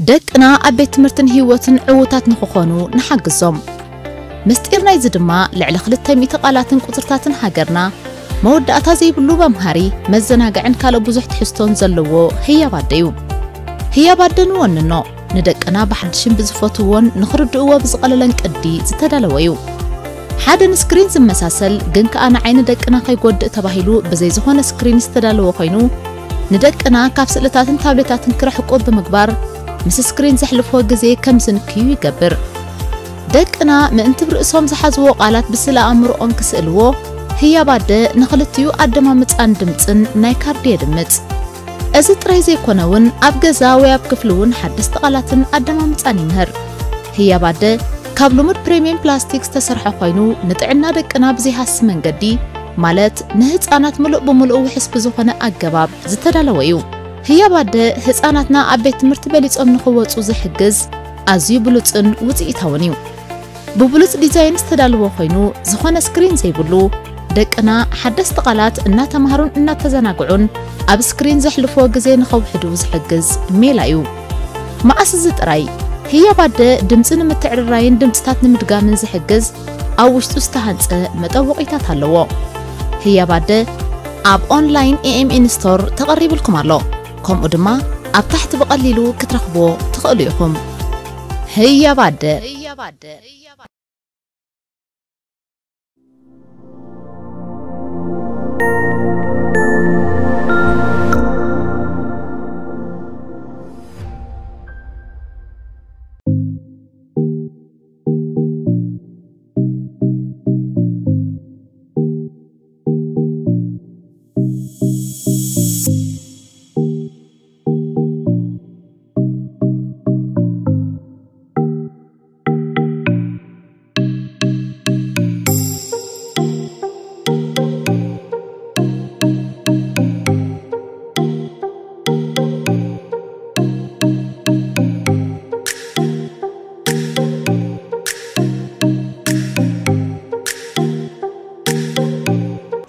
ደቅና ኣብ ቤት ትምህርትን ህይወትን ዕዉታት ንኽኾኑ ንሓግዞም። ምስጢር ናይዚ ድማ ልዕሊ ክልተ ሚእቲ ቃላትን ቁጽርታትን ሃገርና መወዳእታ ዘይብሉ መምሃሪ፣ መዘናግዕን ካልእ ብዙሕ ትሕዝቶን ዘለዎ ህያብ ኣደ እዩ። ህያብ ኣደ ንወንኖ፣ ንደቅና ብሓድሽን ብዝፈትውዎን ንኽርድእዎ ብዝቐለለን ቅዲ ዝተዳለወ እዩ። ሓደ ንስክሪን ዝመሳሰል ግን ከኣ ንዓይኒ ደቅና ከይጎድእ ተባሂሉ ብዘይ ዝኾነ ስክሪን ዝተዳለወ ኮይኑ፣ ንደቅና ካብ ስእልታትን ታብሌታትን ክርሕቁ ብምግባር ምስ ስክሪን ዘሕልፍዎ ግዜ ከም ዝንክዩ ይገብር። ደቅና ምእንቲ ብርእሶም ዝሓዝዎ ቃላት ብስእለ ኣእምሮኦም ክስእልዎ፣ ህያብ ኣደ ንኽልቲኡ ኣደማምጻን ድምጽን ናይ ካርዲ የድምጽ። እዚ ጥራይ ዘይኮነ እውን ኣብ ገዛ ወይ ኣብ ክፍሊ እውን ሓደስቲ ቃላትን ኣደማምጻን ይምህር። ህያብ ኣደ ካብ ልሙድ ፕሪምየም ፕላስቲክ ዝተሰርሐ ኮይኑ ንጥዕና ደቅና ብዘይሃሲ መንገዲ ማለት ንህፃናት ምሉእ ብምሉእ ውሕስ ብዝኾነ ኣገባብ ዝተዳለወ እዩ። ህያብ ኣደ ህፃናትና ኣብ ቤት ትምህርቲ በሊፆም ንኽወፁ ዝሕግዝ ኣዝዩ ብሉፅን ውፅኢታውን እዩ። ብብሉጽ ዲዛይን ዝተዳለወ ኮይኑ ዝኾነ ስክሪን ዘይብሉ ደቅና ሓደስቲ ቃላት እናተማሃሩን እናተዘናግዑን ኣብ ስክሪን ዘሕልፍዎ ግዜ ንኸውሕዱ ዝሕግዝ ሜላ እዩ። መኣስ እዚ ጥራይ ህያብ ኣደ ድምጺ ንምትዕርራይን ድምጽታት ንምድጋምን ዝሕግዝ ኣብ ውሽጡ ዝተሃንጸ መጠወቒታት ኣለዎ። ህያብ ኣደ ኣብ ኦንላይን ኤኤምኤን ስቶር ተቐሪብልኩም ኣሎ። ከምኡ ድማ ኣብ ታሕቲ ብቐሊሉ ክትረኽብዎ ትኽእሉ ኢኹም። ህያብ ኣደ።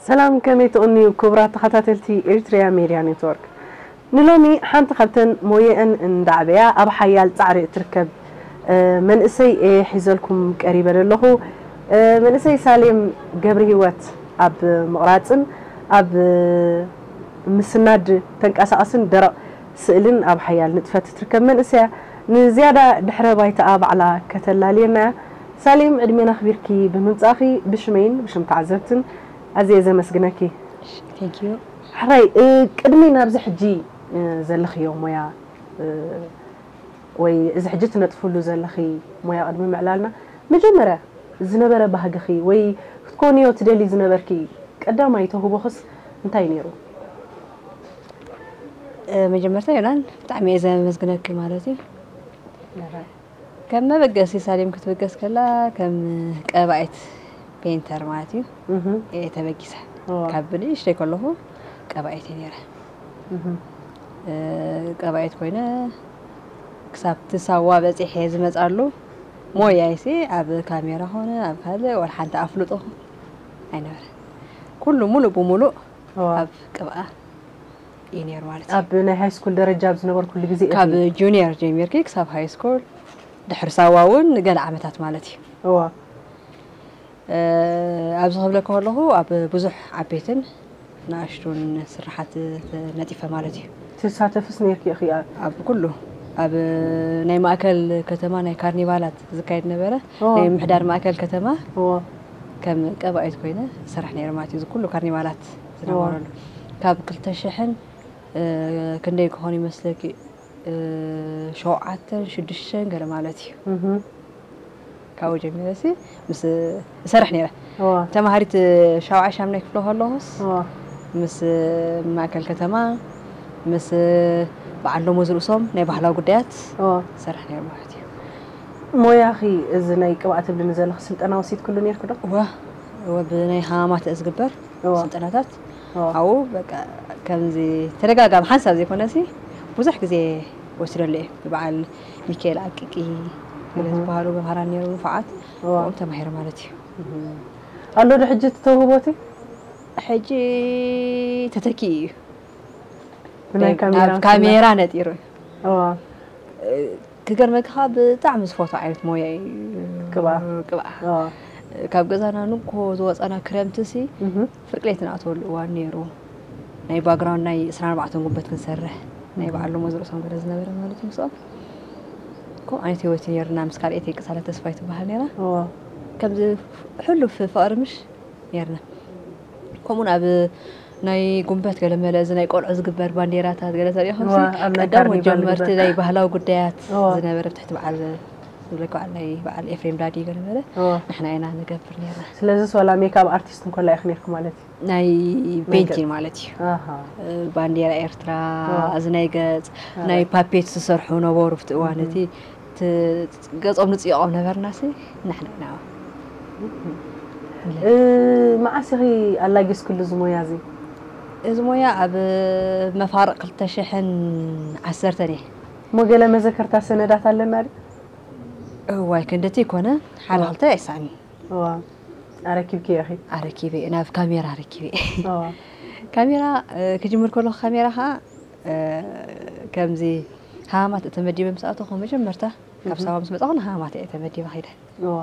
ሰላም፣ ከመይ ትቕንዩ ክቡራት ተኸታተልቲ ኤሪትሪያ ሜድያ ኔትወርክ? ንሎሚ ሓንቲ ካብተን ሞየአን እንዳዕበያ ኣብ ሓያል ጻዕሪ እትርከብ፣ እ፣ መንእሰይ እየ ሒዘልኩም ቀሪበ ዘለኹ። እ፣ መንእሰይ ሳሌም ገብረሂወት ኣብ ምቕራጽን ኣብ ምስናድ ተንቀሳቓስን ደረቕ ስእልን ኣብ ሓያል ንጥፈት እትርከብ መንእሰይ እያ። ንዝያዳ ድሕረ ባይታኣ ባዕላ ከተላልየና እያ። ሳሌም፣ ዕድሜና ኣኽቢርኪ ብምምጻእኺ ብሽመይን ብሽም ተዓዘብትን ኣዝየ ዘመስግነኪ። እሺ፣ thank you። ሕራይ፣ እ፣ ቅድሚ ናብዚ ሕጂ፣ እ፣ ዘለኽዮ ሞያ፣ እ፣ ወይ እዚ ሕጂ ትነጥፍሉ ዘለኺ ሞያ ቅድሚ ምዕላልና፣ መጀመርያ ዝነበረ ባህግኺ ወይ ክትኮንዮ ትደሊ ዝነበርኪ ቀዳማይ ተውህቦኽስ እንታይ ነይሩ? እ፣ መጀመርታ ዮናን ብጣዕሚ እየ ዘመስግነኪ ማለት እዩ። ከም መበገሲ ሳሌም ክትብገስ ከላ ከም ቀባኢት ፔንተር ማለት እዩ እህ። እየ ተበጊሰ። እዋ። ካብ ንእሽተይ ከለኹ ቀባኢት እየ ነይረ። እህ። እ፣ ቀባኢት ኮይነ ክሳብ እቲ ሳዋ በፂሐ ዝመፃሉ ሞያይሲ ኣብ ካሜራ ኾነ ኣብ ካልእ ወላ ሓንቲ ኣፍልጦ ኣይነበረ። ኩሉ ሙሉእ ብሙሉእ እዋ። ኣብ ቅብኣ እዩ ነይሩ ማለት እዩ። ኣብ ናይ ሃይ ስኩል ደረጃ ኣብ ዝነበርኩሉ ግዜ ኢኺ? ካብ ጁኒየር ጀሚርኪ ክሳብ ሃይ ስኩል፣ ድሕሪ ሳዋ እውን ገለ ዓመታት ማለት እዩ። እዋ። እ፣ ኣብዚ ክብለካ ከለኹ ኣብ ብዙሕ ዓበይትን ንኣሽቱን ስራሓት ነጢፈ ማለት እዩ። ትሳተፍስ ነይርኪ ኢኺ? ኣብ ኩሉ፣ ኣብ ናይ ማእከል ከተማ ናይ ካርኒቫላት ዝካየድ ነበረ። እዋ። ናይ ምምሕዳር ማእከል ከተማ እዋ። ከም ቀባኢት ኮይነ ዝሰርሕ ነይረ ማለት እዩ። እዚ ኩሉ ካርኒቫላት ዝነበረሉ። እዋ። ካብ ክልተ ሽሕን፣ እ፣ ክንደይ ክኾን ይመስለኪ? እ፣ ሸውዓተን ሽዱሽተን ገለ ማለት እዩ። እህ። ካብኡ ጀሚረ ሲ ምስ እሰርሕ ነይረ። እዋ። ተማሃሪት ሻውዓይ ሻምናይ ክፍለ ከለኹስ እዋ። ምስ ማእከል ከተማ፣ ምስ በዓል ደሞዝ ርእሶም ናይ ባህላዊ ጉዳያት እዋ። እሰርሕ ነይረ ማለት እዩ። ሞያኺ እዚ ናይ ቅብኣት ትብልኒ ዘለኺ ስልጠና ወሲድክሉ ነይርኪ ዶ? እዋ፣ እወ፣ ብናይ ሃማማት ዝግበር እዋ። ስልጠናታት እዋ። ኣብኡ በቃ ከምዚ ተደጋጋሚ ሓንሳብ ዘይኮነሲ ብዙሕ ግዜ ወሲደሉ እየ። ብበዓል ሚካኤል ኣቂቂ ገለ እህ። ዝበሃሉ መምሃራን ነይሮም ንፉዓት፣ እዋ። ኣብኦም ተማሂረ ማለት እዩ። እህ። ኣሎ ዶ ሕጂ እቲ ተውህቦ እቲ? ሕጂ ተተኪኡ እዩ። ብናይ ናብ ካሜራ ካሜራ ነጢሩ። እዋ። ክገርመካ ብጣዕሚ ዝፈትዎ ዓይነት ሞያ እዩ። ቅብኣ። ቅብኣ። ዋ። ካብ ገዛና ንጎ ዝወፃና ክረምቲ ሲ እህ። ፍርቂ ለይቲ ንኣትወሉ እዋን ነይሩ። ናይ ባክግራውንድ ናይ ዕስራን ኣርባዕተን ጉንበት ክንሰርሕ ናይ በዓል ደሞዝ ርእሶም ገለ ዝነበረ ማለት እዩ። ምስኦም ከምኡ ዓይነት ህይወት እዩ ነይርና። ምስ ካልኣይተይ ቅሳነት ተስፋይ ትበሃል ነይራ። ዋ። ከምዚ ሕሉፍ ፍቕሪ ምሽ ነይርና። ከምኡን ኣብ ናይ ጉንበት ገለ መለ እዚ ናይ ቆልዑ ዝግበር ባንዴራታት ገለ ተሪእኹም ዋ፣ ኣብ ናይ ቀዳሞት ካርኒቫል ጀመርቲ ዝግበር። ናይ ባህላዊ ጉዳያት ዋ። ዝነበረ ብትሕቲ በዓል ዝብለካ በዓል ናይ በዓል ኤፍሬም ዳዲ ገለ መለ ዋ። ንሕና ኢና ንገብር ነርና። ስለዚ ሶላ ሜካፕ ኣርቲስት እንኮላ ኢኺ ነርኪ ማለት እዩ። ናይ ቤንቲን ማለት እዩ። ኣሃ። ባንዴራ ኤርትራ ዋ። እዚ ናይ ገጽ ኣረ። ናይ ፓፔት ዝሰርሑ ነበሩ ኣብቲ እዋን እቲ እቲ ገጾም ንጽይቖም ነበርና ሲ ንሕና ኢና። እ፣ መዓስ ኢኺ ኣላጊስክሉ እዚ ሞያ እዚ? እዚ ሞያ ኣብ መፋርቕ ክልተ ሽሕን ዓሰርተን እየ። እሞ ገለ መዘከርታ ሰነዳት ኣለና ድዩ? እዋይ ክንደቲ ይኮነ ሓደ ክልተ ኣይሳኒ እዋ። ኣረኪብኪ ኢኺ? ኣረኪበ ናብ ካሜራ ኣረኪበ። እዋ። ካሜራ እ፣ ክጅምር ከለኹ ካሜራ ከዓ እ፣ ከምዚ ሃማት ተመዲበ ምስ ኣተኹ መጀመርታ ካብ ሳዋ ምስ መጣኹ ንሃማት እየ ተመዲበ ከይደ። እዋ።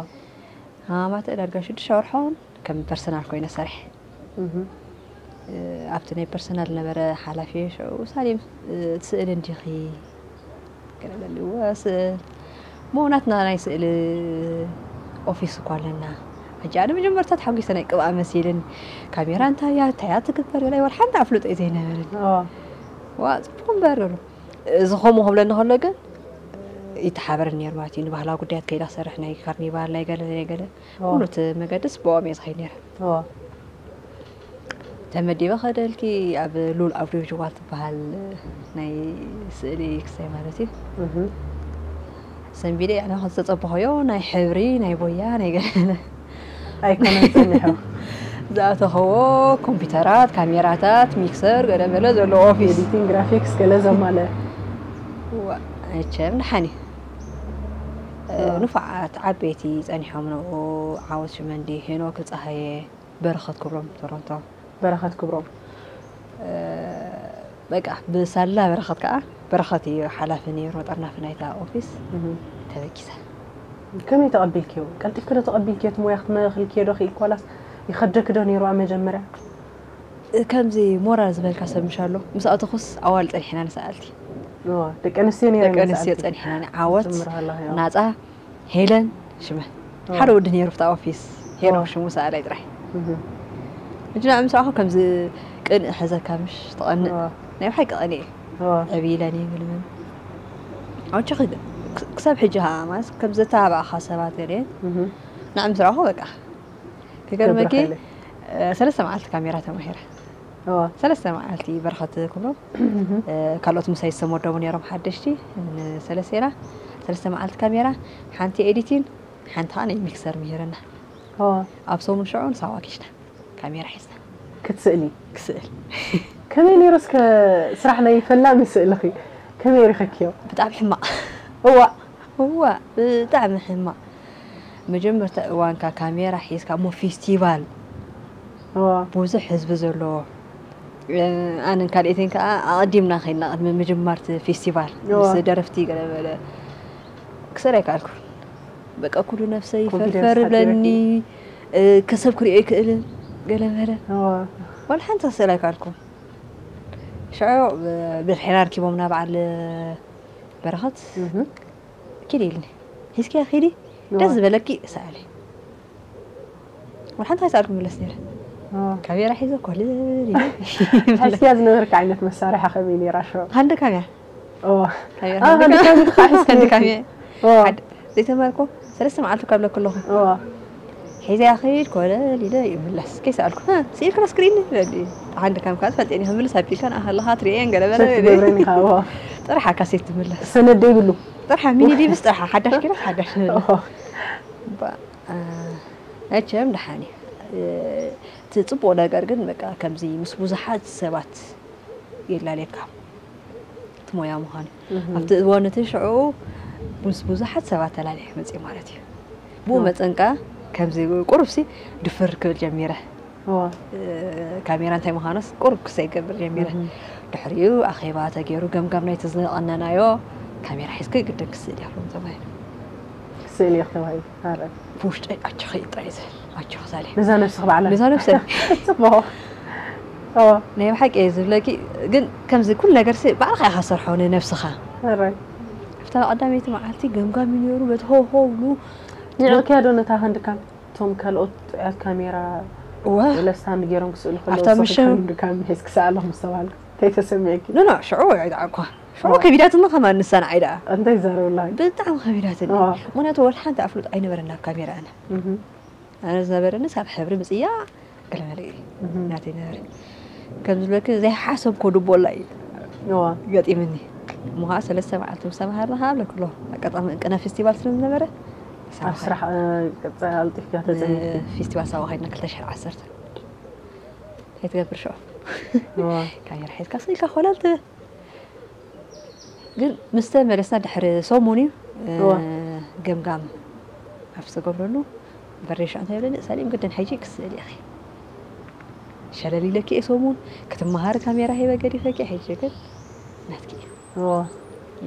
ሃማት ዳርጋ ሽዱሽተ ወርሖን ከም ፐርሰናል ኮይነ ሰሪሐ። እህ። እ፣ ኣብቲ ናይ ፐርሰናል ነበረ ሓላፊ ሽዑ ሳሌም እ፣ ትስእሊ እንዲኺ ገለ በልዎ ስእል እሞ ናትና ናይ ስእሊ ኦፊስ እኳ ኣለና። ሕጂ ኣነ መጀመርታ ተሓጒሰ ናይ ቅብኣ መሲልን ካሜራ እንታይ እያ እንታይ እያ ትግበር በላይ ወላ ሓንቲ ኣፍልጦ እዩ ዘይነበረኒ። እዋ። ዋ ጽቡቕ እምበር በሉ። እዚ ከምኡ ክብለኒ ከሎ ግን ይተሓበረኒ ነይሩ ማለት እዩ። ንባህላዊ ጉዳያት ከይዳ ክሰርሕ ናይ ካርኒቫል ናይ ገለ ናይ ገለ እዋ። ኩሉ እቲ መገድስ ብኦም እየ ዝኸይድ ነይረ። እዋ። ተመዲበ ከደልኪ ኣብ ሉል ኣውዲዮ ቪዥዋል ትበሃል ናይ ስእሊ ክሳይ ማለት እዩ። እህ። ሰንቢደ ያና ዝተጸበኸዮ ናይ ሕብሪ ናይ ቦያ ናይ ገለ ኣይኮነን ጸኒሑ። ዝኣተኸዎ ኮምፒውተራት ካሜራታት ሚክሰር ገለ መለ ዘለዎ ኦፊስ ኤዲቲንግ ግራፊክስ ገለ ዘማለ። እዋ፣ መቸም ደሓን እዩ። እ፣ እዋ። ንፉዓት ዓበይቲ ጸኒሖም ንኡ ዓወት ሽመንዲ ሄኖክ ጸሃየ በረኸት ክብሮም ቶሮንቶ በረኸት ክብሮም። እ፣ በቃ ብሳላ በረኸት ከዓ በረኸት እዩ ሓላፊ ነይሩ ጠርናፊ ናይታ ኦፊስ እህ። ተበጊሰ። ከመይ ተቐቢልክዮ? ቀልጢፍኪ ዶ ተቐቢልክዮ? እቲ ሞያ ክትመኽልክዮ ዶ ክኢልኪ ዋላስ ይኸብደኪ ዶ ነይሩ ኣብ መጀመርያ? እ፣ ከምዚ ሞራል ዝበልካ ሰብ ምሽ ኣሎ ምስ ኣተኹስ ኣዋል ጸኒሕና ንሰኣልቲ እዋ፣ ደቂ ኣንስትዮ ነይረን ደቂ ኣንስትዮ ንሰኣልቲ። ጸኒሕና ንዓወት ትምርሃላ፣ እዋ። ናጻ ሄለን ሽመ እዋ። ሓደ ወዲ ነይሩ ብታ ኦፊስ ሄኖክ እዋ። ሽሙ ሰኣላይ ጥራይ እህ። ሕጂ ንዓ ምስ ረኣኹ ከምዚ ቅንእ ሕዘካ ምሽ ትቐንእ እዋ። ናይ ብሓቂ ቀንእ እየ እዋ። ዕብይለኒ ግልምን ኣውጭኺ ክሳብ ሕጂ ሃ ማለት ከም ዘተባብዓኻ ሰባት ገለ እህ። ንዓ ምስ ረኣኹ በቃ ክገርመኪ ከብርኸለ። እ፣ ሰለስተ መዓልቲ ካሜራ ተማሂረ እዋ። ሰለስተ መዓልቲ በረኸት ክብሎም እ፣ ካልኦት ምሳይ ዝተመደቡ ነይሮም ሓደሽቲ ንሰለስቴና ሰለስተ መዓልቲ ካሜራ ሓንቲ ኤዲቲን ሓንቲ ከዓ ናይ ሚክሰር ምሂረና እዋ። ኣብ ሰሙን ሽዑ ንሳዋ ኪሽና ካሜራ ሒዝና ክትስእሊ? ክስእል ከመይ ነይሩ እስከ ስራሕ ናይ ፈላሚ ስእልኺ? ከመይ ሪኸክዮ? ብጣዕሚ ሕማቕ እዋ። እዋ ብጣዕሚ ሕማቕ መጀመርታ እዋንካ ካሜራ ሒዝካ እሞ ፌስቲቫል እዋ። ብዙሕ ህዝቢ ዘለዎ ኣነን ካልኦትን ከዓ ኣቐዲምና ከይድና ቅድሚ ምጅማርቲ ፌስቲቫል እዋ። ምስ ደረፍቲ ገለ በለ ክስእል ኣይከኣልኩ በቃ ኩሉ ነፍሰይ ኮንፊደንስ ፈርፈር ብለኒ እ፣ ከሰብ ክሪኦ ይክእልን ገለ በለ እዋ። ዋላ ሓንቲ ክስእል ኣይከኣልኩ ሽዑ ብድሕሪና ርኪቦምና በዓል በረኸት እህ። ኪዲ ኢልኒ ሒዝኪያ ኪዲ እዋ። ደስ ዝበለኪ ሰኣሊ ወላ ሓንቲ ከይሰኣልኩ ምለስ ነይረ እዋ። ካሜራ ሒዘ ኮልል ኢለ ሓዝኪያ ዝነበርካ ዓይነት መሳርሒ ከመይ ነይራ ሽዑ? ሃንድ ካሜራ እዋ። ካሜራ አ፣ ሃንድ ሃንድ ካሜራ ካሜራ ሒዝኪ ሃንድ ነይርኪ? ካሜራ እዋ። ሓደ ዘይተማርኩ ሰለስተ መዓልቲ ካብ ለኩ ኣለኹ እዋ። ሒዘያ ከይድ ኮለል ኢለ ይምለስ ከይሰኣልኩ "እ፣ ስኢልክና ስክሪን ይበል እዩ። ሓንድ ካም ካብ ትፈልጥ እየ ክምልስ ኣቢልካ ንኣኸለኻ ትርእየን ገለ በለ ቸክ ትገብረን ኢኻ። እዋ። ጥራሕ ኣካሴት ትምለስ ሰነድ ዘይብሉ። ጥራሕ ሚኒ ዲብስ ጥራሕ ሓዳሽ ኪሎ ሓዳሽ እዋ። ባ- እ፣ መቸም ደሓን እዩ እ፣ እቲ ፅቡቕ ነገር ግን በቃ ከምዚ ምስ ብዙሓት ሰባት የላለየካ እቲ ሞያ ምዃኑ ኣብቲ እዋን እቲ ሽዑ ምስ ብዙሓት ሰባት ተላሊሕ መፅእ ማለት እዩ ብኡ እዎ። መፀንቃ ከምዚ ቁሩብሲ ድፍር ክብል ጀሚረ እዎ። እ፣ ካሜራ እንታይ ምዃኑስ ቁሩብ ክሰይ ገብር ጀሚረ ድሕሪኡ ኣኼባ ተገይሩ ገምጋም ናይቲ ዝቐነናዮ ካሜራ ሒዝኪ ግድን ክስእሊ ኣለዎም ተባሂሉ። ስእሊ ኢኽ ተባሂሉ። ኣረ ብውሽጠይ ኣጆኺ ጥራይ ዝብል ኣጆኺ ሳሌ ነዛ ነብስኽ ባዕላ ነዛ ነብሰይ ጽቡቕ። ኦ ናይ ብሓቂ እየ ዝብለኪ። ግን ከምዚ ኩሉ ነገር ሲ ባዕልኻ ኢኻ ሰርሖ ንነብስኻ። ኣረ ኣብታ ቀዳመይቲ መዓልቲ ገምጋም እዩ ነይሩ። በቲ ሆ ሆ ብሉ ኒዕቅያ ዶ ነታ ሃንድካም እቶም ካልኦት ጥዑያት ካሜራ እወ ወለስታንድ ገይሮም ክስእሉ ከለዉ ኣብታ ንስኺ ምሸት- ሃንድካም ሒዝኪ ሰኣለኹ ምስ ተባሃልኩ እንታይ ተሰሚዕኪ? ኖ ኖ ሽዑ ኣይደዓኳ ሽዑ ከቢዳትኒ ከማን ንሳን ዓይዳ እንታይ ይዛረብላ? ብጣዕሚ ከቢዳትኒ። ዋ ምክንያቱ ወላ ሓንቲ ኣፍሉጥ ኣይነበረና ኣብ ካሜራ ኣነ እህ ኣነ ዝነበረኒ ሳብ ሕብሪ ምፅያ ገለመለ እዩ እህ ናተይ ነበረ። ከም ዝብለኪ ዘይሓሰብኮ ድቦላ እዩ ዋ ገጢምኒ። እሞ ከዓ ሰለስተ መዓልቲ ምስ ተምሃርና ከዓ ብለክሎ ኣጋጣሚ እንቅነ ፌስቲቫል ስለ ዝነበረ ኣብ ስራሕ እ፣ ቀጻሊ ኣልጢፍካ ተጸኒሕኪ። ፌስቲቫል ሳዋ ከይድና ክልተ ሽሕን ዓሰርተ እንታይ ትገብር ሽዑ ዋ ካሜራ ሒዝካ ስኢልካ ኮለል ትብል። ግን ምስ ተመለስና ድሕሪ ሰሙን እዩ እ፣ እዋ። ገምጋም ኣብ ዝተገብረሉ በሬሻ እንታይ ይብለኒ ሰሊም ግድን ሕጂ ክስእል ኢኺ ሸለል ኢለኪ እየ ሰሙን ክትመሃሪ ካሜራ ሂበ ገዲፈኪ ሕጂ ግን ናትኪ እዩ ዋ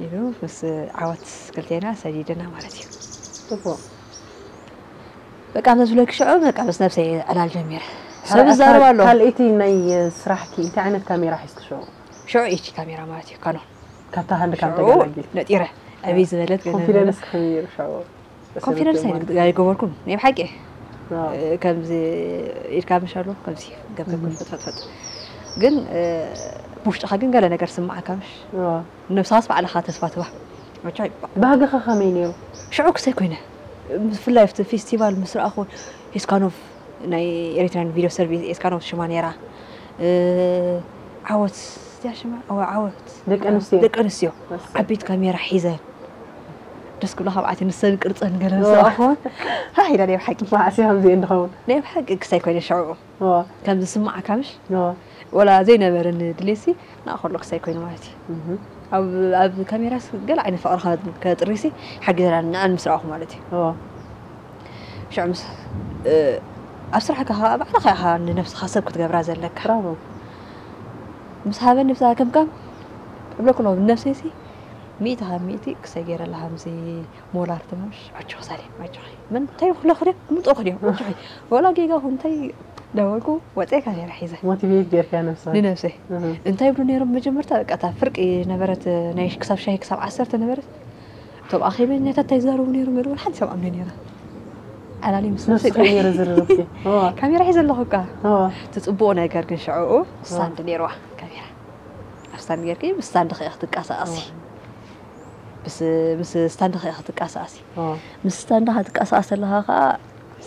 ኢሉ ምስ ዓወት ክልቴና ሰዲድና ማለት እዩ። ጽቡቕ። በቃ ምስ ዝብለኪ ሽዑ በቃ ምስ ነብሰይ ዕላል ጀሚረ። ሰብ ይዛረብ ኣሎ። ካልኣይቲ ናይ ስራሕኪ እንታይ ዓይነት ካሜራ ሒዝኪ ሽዑ? ሽዑ ኤች ካሜራ ማለት እዩ ካኖን። ካብታ ሃንድካም ሽዑ ተገላጊልኪ። ነጢረ ዕብይ ዝበለት ገለ ኮንፊደንስ ከመይ ነይሩ ሽዑ? ኮንፊደንስ ኣይገበርኩም ናይ ብሓቂ ዋው። ከምዚ ኢድካ ምሽ ኣሎ ከምዚ ገብርኩም ፈጥፈጥፈጥ ግን ብውሽጥኻ ግን ገለ ነገር ስማዓካ ምሽ ዋው። ነብስኻስ ባዕልኻ ተስፋ ትባ ባህግኻ ከመይ ነይሩ? ሽዑ ክሰይ ኮይነ ብፍላይ ኣብቲ ፌስቲቫል ምስ ረኣኹ ኤስካኖቭ ናይ ኤሪትራን ቪድዮ ሰርቪስ ኤስካኖቭ ሽማ ነይራ ዓወት እዚኣ ሽማ ዓወት ደቂ ኣንስትዮ ደቂ ኣንስትዮ ዓበይቲ ካሜራ ሒዘን ደስ ክብላ ካብ ዓቲ ንሰን ቅርፀን ገለ ምስ ረኣኹ ሃ ኢላ ናይ ብሓቂ መዓስ ከምዚኦ እንድኸውን ናይ ብሓቂ ክሳይ ኮይነ ሽዑ ዋ ከም ዝስማዓካ ምሽ ዋ ወላ ዘይነበረኒ ድሌሲ ንኣ ከሎ ክሳይ ኮይኑ ማለት እዩ እህ ኣብ ኣብ ካሜራስ ገለ ዓይነት ፍቕሪ ከጥሪሲ ሓጊዘና ንኣን ምስ ረኣኹ ማለት እዩ ዋ ሽዑ ምስ ኣብ ስራሕካ ከዓ ባዕልኻ ኢኻ ንነብስኻ ሰብ ክትገብራ ዘለካ ብራቮ ምስ ሃበኒ ብዛ ከምካም እብለኩ ኣለኹ ንነብሰይሲ ሚእቲ ካብ ሚእቲ ክሳይ ገይረ ኣለካ ምዚ ሞላር ትምሽ ኣጆኺ ሳሌም ኣጆኺ ምን እንታይ ኩለኹ ድዮም ምጥኹ ድዮም ኣጆኺ ወላ ጌጋ ኩን እንታይ ደወልኩ ወፀ ካሜራ ሒዘ ሞቲቬት ጌርካ ነብስኻ ንነብሰይ እህ እንታይ ይብሉ ነይሮም መጀመርታ በቃ እታ ፍርቂ ነበረት ናይ ክሳብ ሻሂ ክሳብ ዓሰርተ ነበረት እቶም ኣኼበኛታት እንታይ ይዛረቡ ነይሮም ገለ ሓንቲ ሰምዓም ነይራ ዓላሊ ምስ ነብሲ ነብስኻ ነይሩ ዝርርብኪ ዋ ካሜራ ሒዘ ኣለኹ እካ ዋ እቲ ፅቡቕ ነገር ግን ሽዕኡ ስታንድ ነይርዋ ካሜራ ኣብ ስታንድ ጌርኪ ምስ ስታንድ ኸ ክትንቀሳቐሲ ምስ ምስ ስታንድ ኸ ክትንቀሳቐሲ ዋ ምስ ስታንድ ክትንቀሳቐስ ኣለኻ ከዓ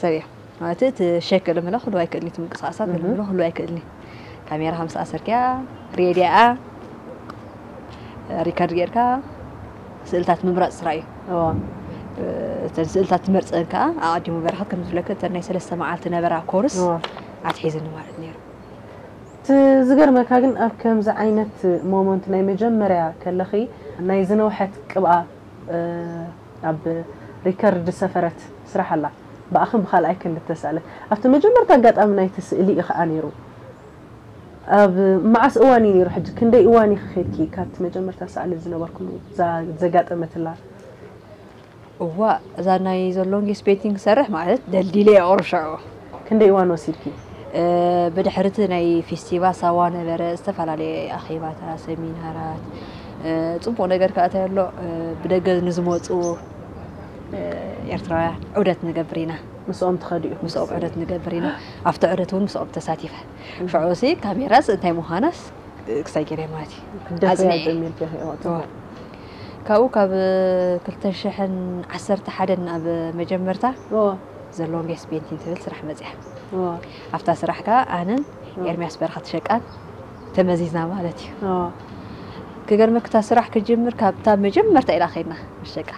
ሰብ እያ ማለት እቲ ሸክ ልምለ ክሉ ኣይክእልኒ እቲ ምንቅስቃሳት እህ። ልምለ ክሉ ኣይክእልኒ ካሜራ ከም ዝኣሰርክያ ሬድያ ሪከርድ ጌርካ ስእልታት ምምራፅ ስራ እዩ ዋ እተን ስእልታት ትመርፀን ከዓ ኣቐዲሙ በረኸት ከም ዝብለከ እተን ናይ ሰለስተ መዓልቲ ነበራ ኮርስ ዋ ኣትሒዝኒ ማለት ነይሩ እቲ ዝገርመካ ግን ኣብ ከምዚ ዓይነት ሞመንት ናይ መጀመርያ ከለኺ ናይ ዝነውሐት ቅብኣ እ፣ ኣብ ሪከርድ ዝሰፈረት ስራሕ ኣላ ብኣኽን ብኻልኣይክን ዝተሳእለት ኣብቲ መጀመርታ ኣጋጣሚ ናይቲ ስእሊ እዩ ከዓ ነይሩ ኣብ መዓስ እዋን እዩ ነይሩ ሕጂ ክንደይ እዋን እዩ ክኸድኪ ካብቲ መጀመርታ ሰኣሊ ዝነበርኩም እዛ ዘጋጠመትላ እዋ እዛ ናይ ዘሎ ጌስ ቤቲንግ ክሰርሕ ማለት ደልዲለ የቕርብ ሽዑ ክንደይ እዋን ወሲድኪ ብድሕርቲ ናይ ፌስቲቫል ሳዋ ነበረ ዝተፈላለየ ኣኼባታት ሰሚናራት ፅቡቅ ነገር ከዓ እንታይ ኣሎ ብደገ ንዝመፁ ኤርትራውያን ዑደት ንገብር ኢና ምስኦም ትኸዲ ኢኹም ምስኦም ዑደት ንገብር ኢና ኣብቲ ዑደት እውን ምስኦም ተሳቲፈ ሽዑ ሲ ካሜራስ እንታይ ምዃናስ ክሳይ ገይረ ማለት እዩ ክትደፍርያ ኣጽኒዐ። ጀሚርኪ ኢኺ እዋ። ካብኡ ካብ ክልተ ሽሕን ዓሰርተ ሓደን ኣብ መጀመርታ ኦ ዘለዎም ጌስ ቤንቲን ትብል ስራሕ መፅያ ኦ ኣብታ ስራሕ ከዓ ኣነን ኤርሚያስ በረኸት ሸቃን ተመዚዝና ማለት እዩ ኦ ክገርመክታ ስራሕ ክጅምር ካብታ መጀመርታ ኢላ ከይድና ምስ ሸቃ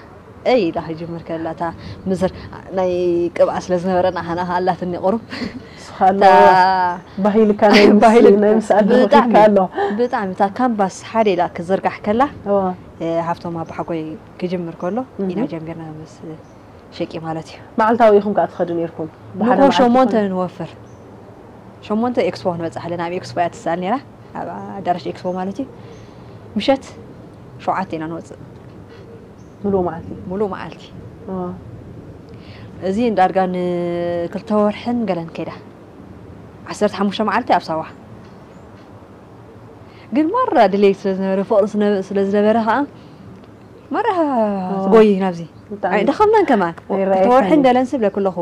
እይ ኢላ ክጅምር ከላ እታ ምዝር ናይ ቅብኣ ስለ ዝነበረና ሃና ኣላትኒ ቁሩብ ስኻ ኣለዋ ባህልካ ናይ ምስ- ባህሊ ናይ ምስኣል ብጣዕሚ- ዶክትካ ኣሎ ብጣዕሚ እታ ካምባስ ሓደ ኢላ ክዝርጋሕ ከላ ኦ ሃብቶም ኣባሓጎይ ክጅምር ከሎ ኢና ጀሚርና ምስ ሸቂ ማለት እዩ መዓልታዊ ኢኹም ከዓ ትኸዱ ነርኩም ብሓደ ንኮ መዓልቲ ሸሞንተ ትኸዱ? ንወፍር ሸሞንተ ኤክስፖ ክንበፅሕ ኣለና ኣብ ኤክስፖ እያ ትሰኣል ነራ ኣብ ኣዳራሽ ኤክስፖ ማለት እዩ ምሸት ሸውዓተ ኢና ንወፅእ ምሉእ መዓልቲ? ሙሉእ መዓልቲ። እዎ። እዚ እንዳርጋ ንክልተ ወርሕን ገለን ከይዳ። ዓሰርተ ሓሙሽተ መዓልቲ ኣብ ሳዋ። ግን ማራ ድሌት ስለ ዝነበረ፣ ፍቕሪ ስነ-፣ ስለ ዝነበረ ከዓ ማራ ትጎይ ናብዚ። ብጣዕሚ። ኣይደኸምናን ከማን። ኣይረኣየካን ክልተ ወርሕን እዩ። ገለን ስብለኩ ኣለኹ።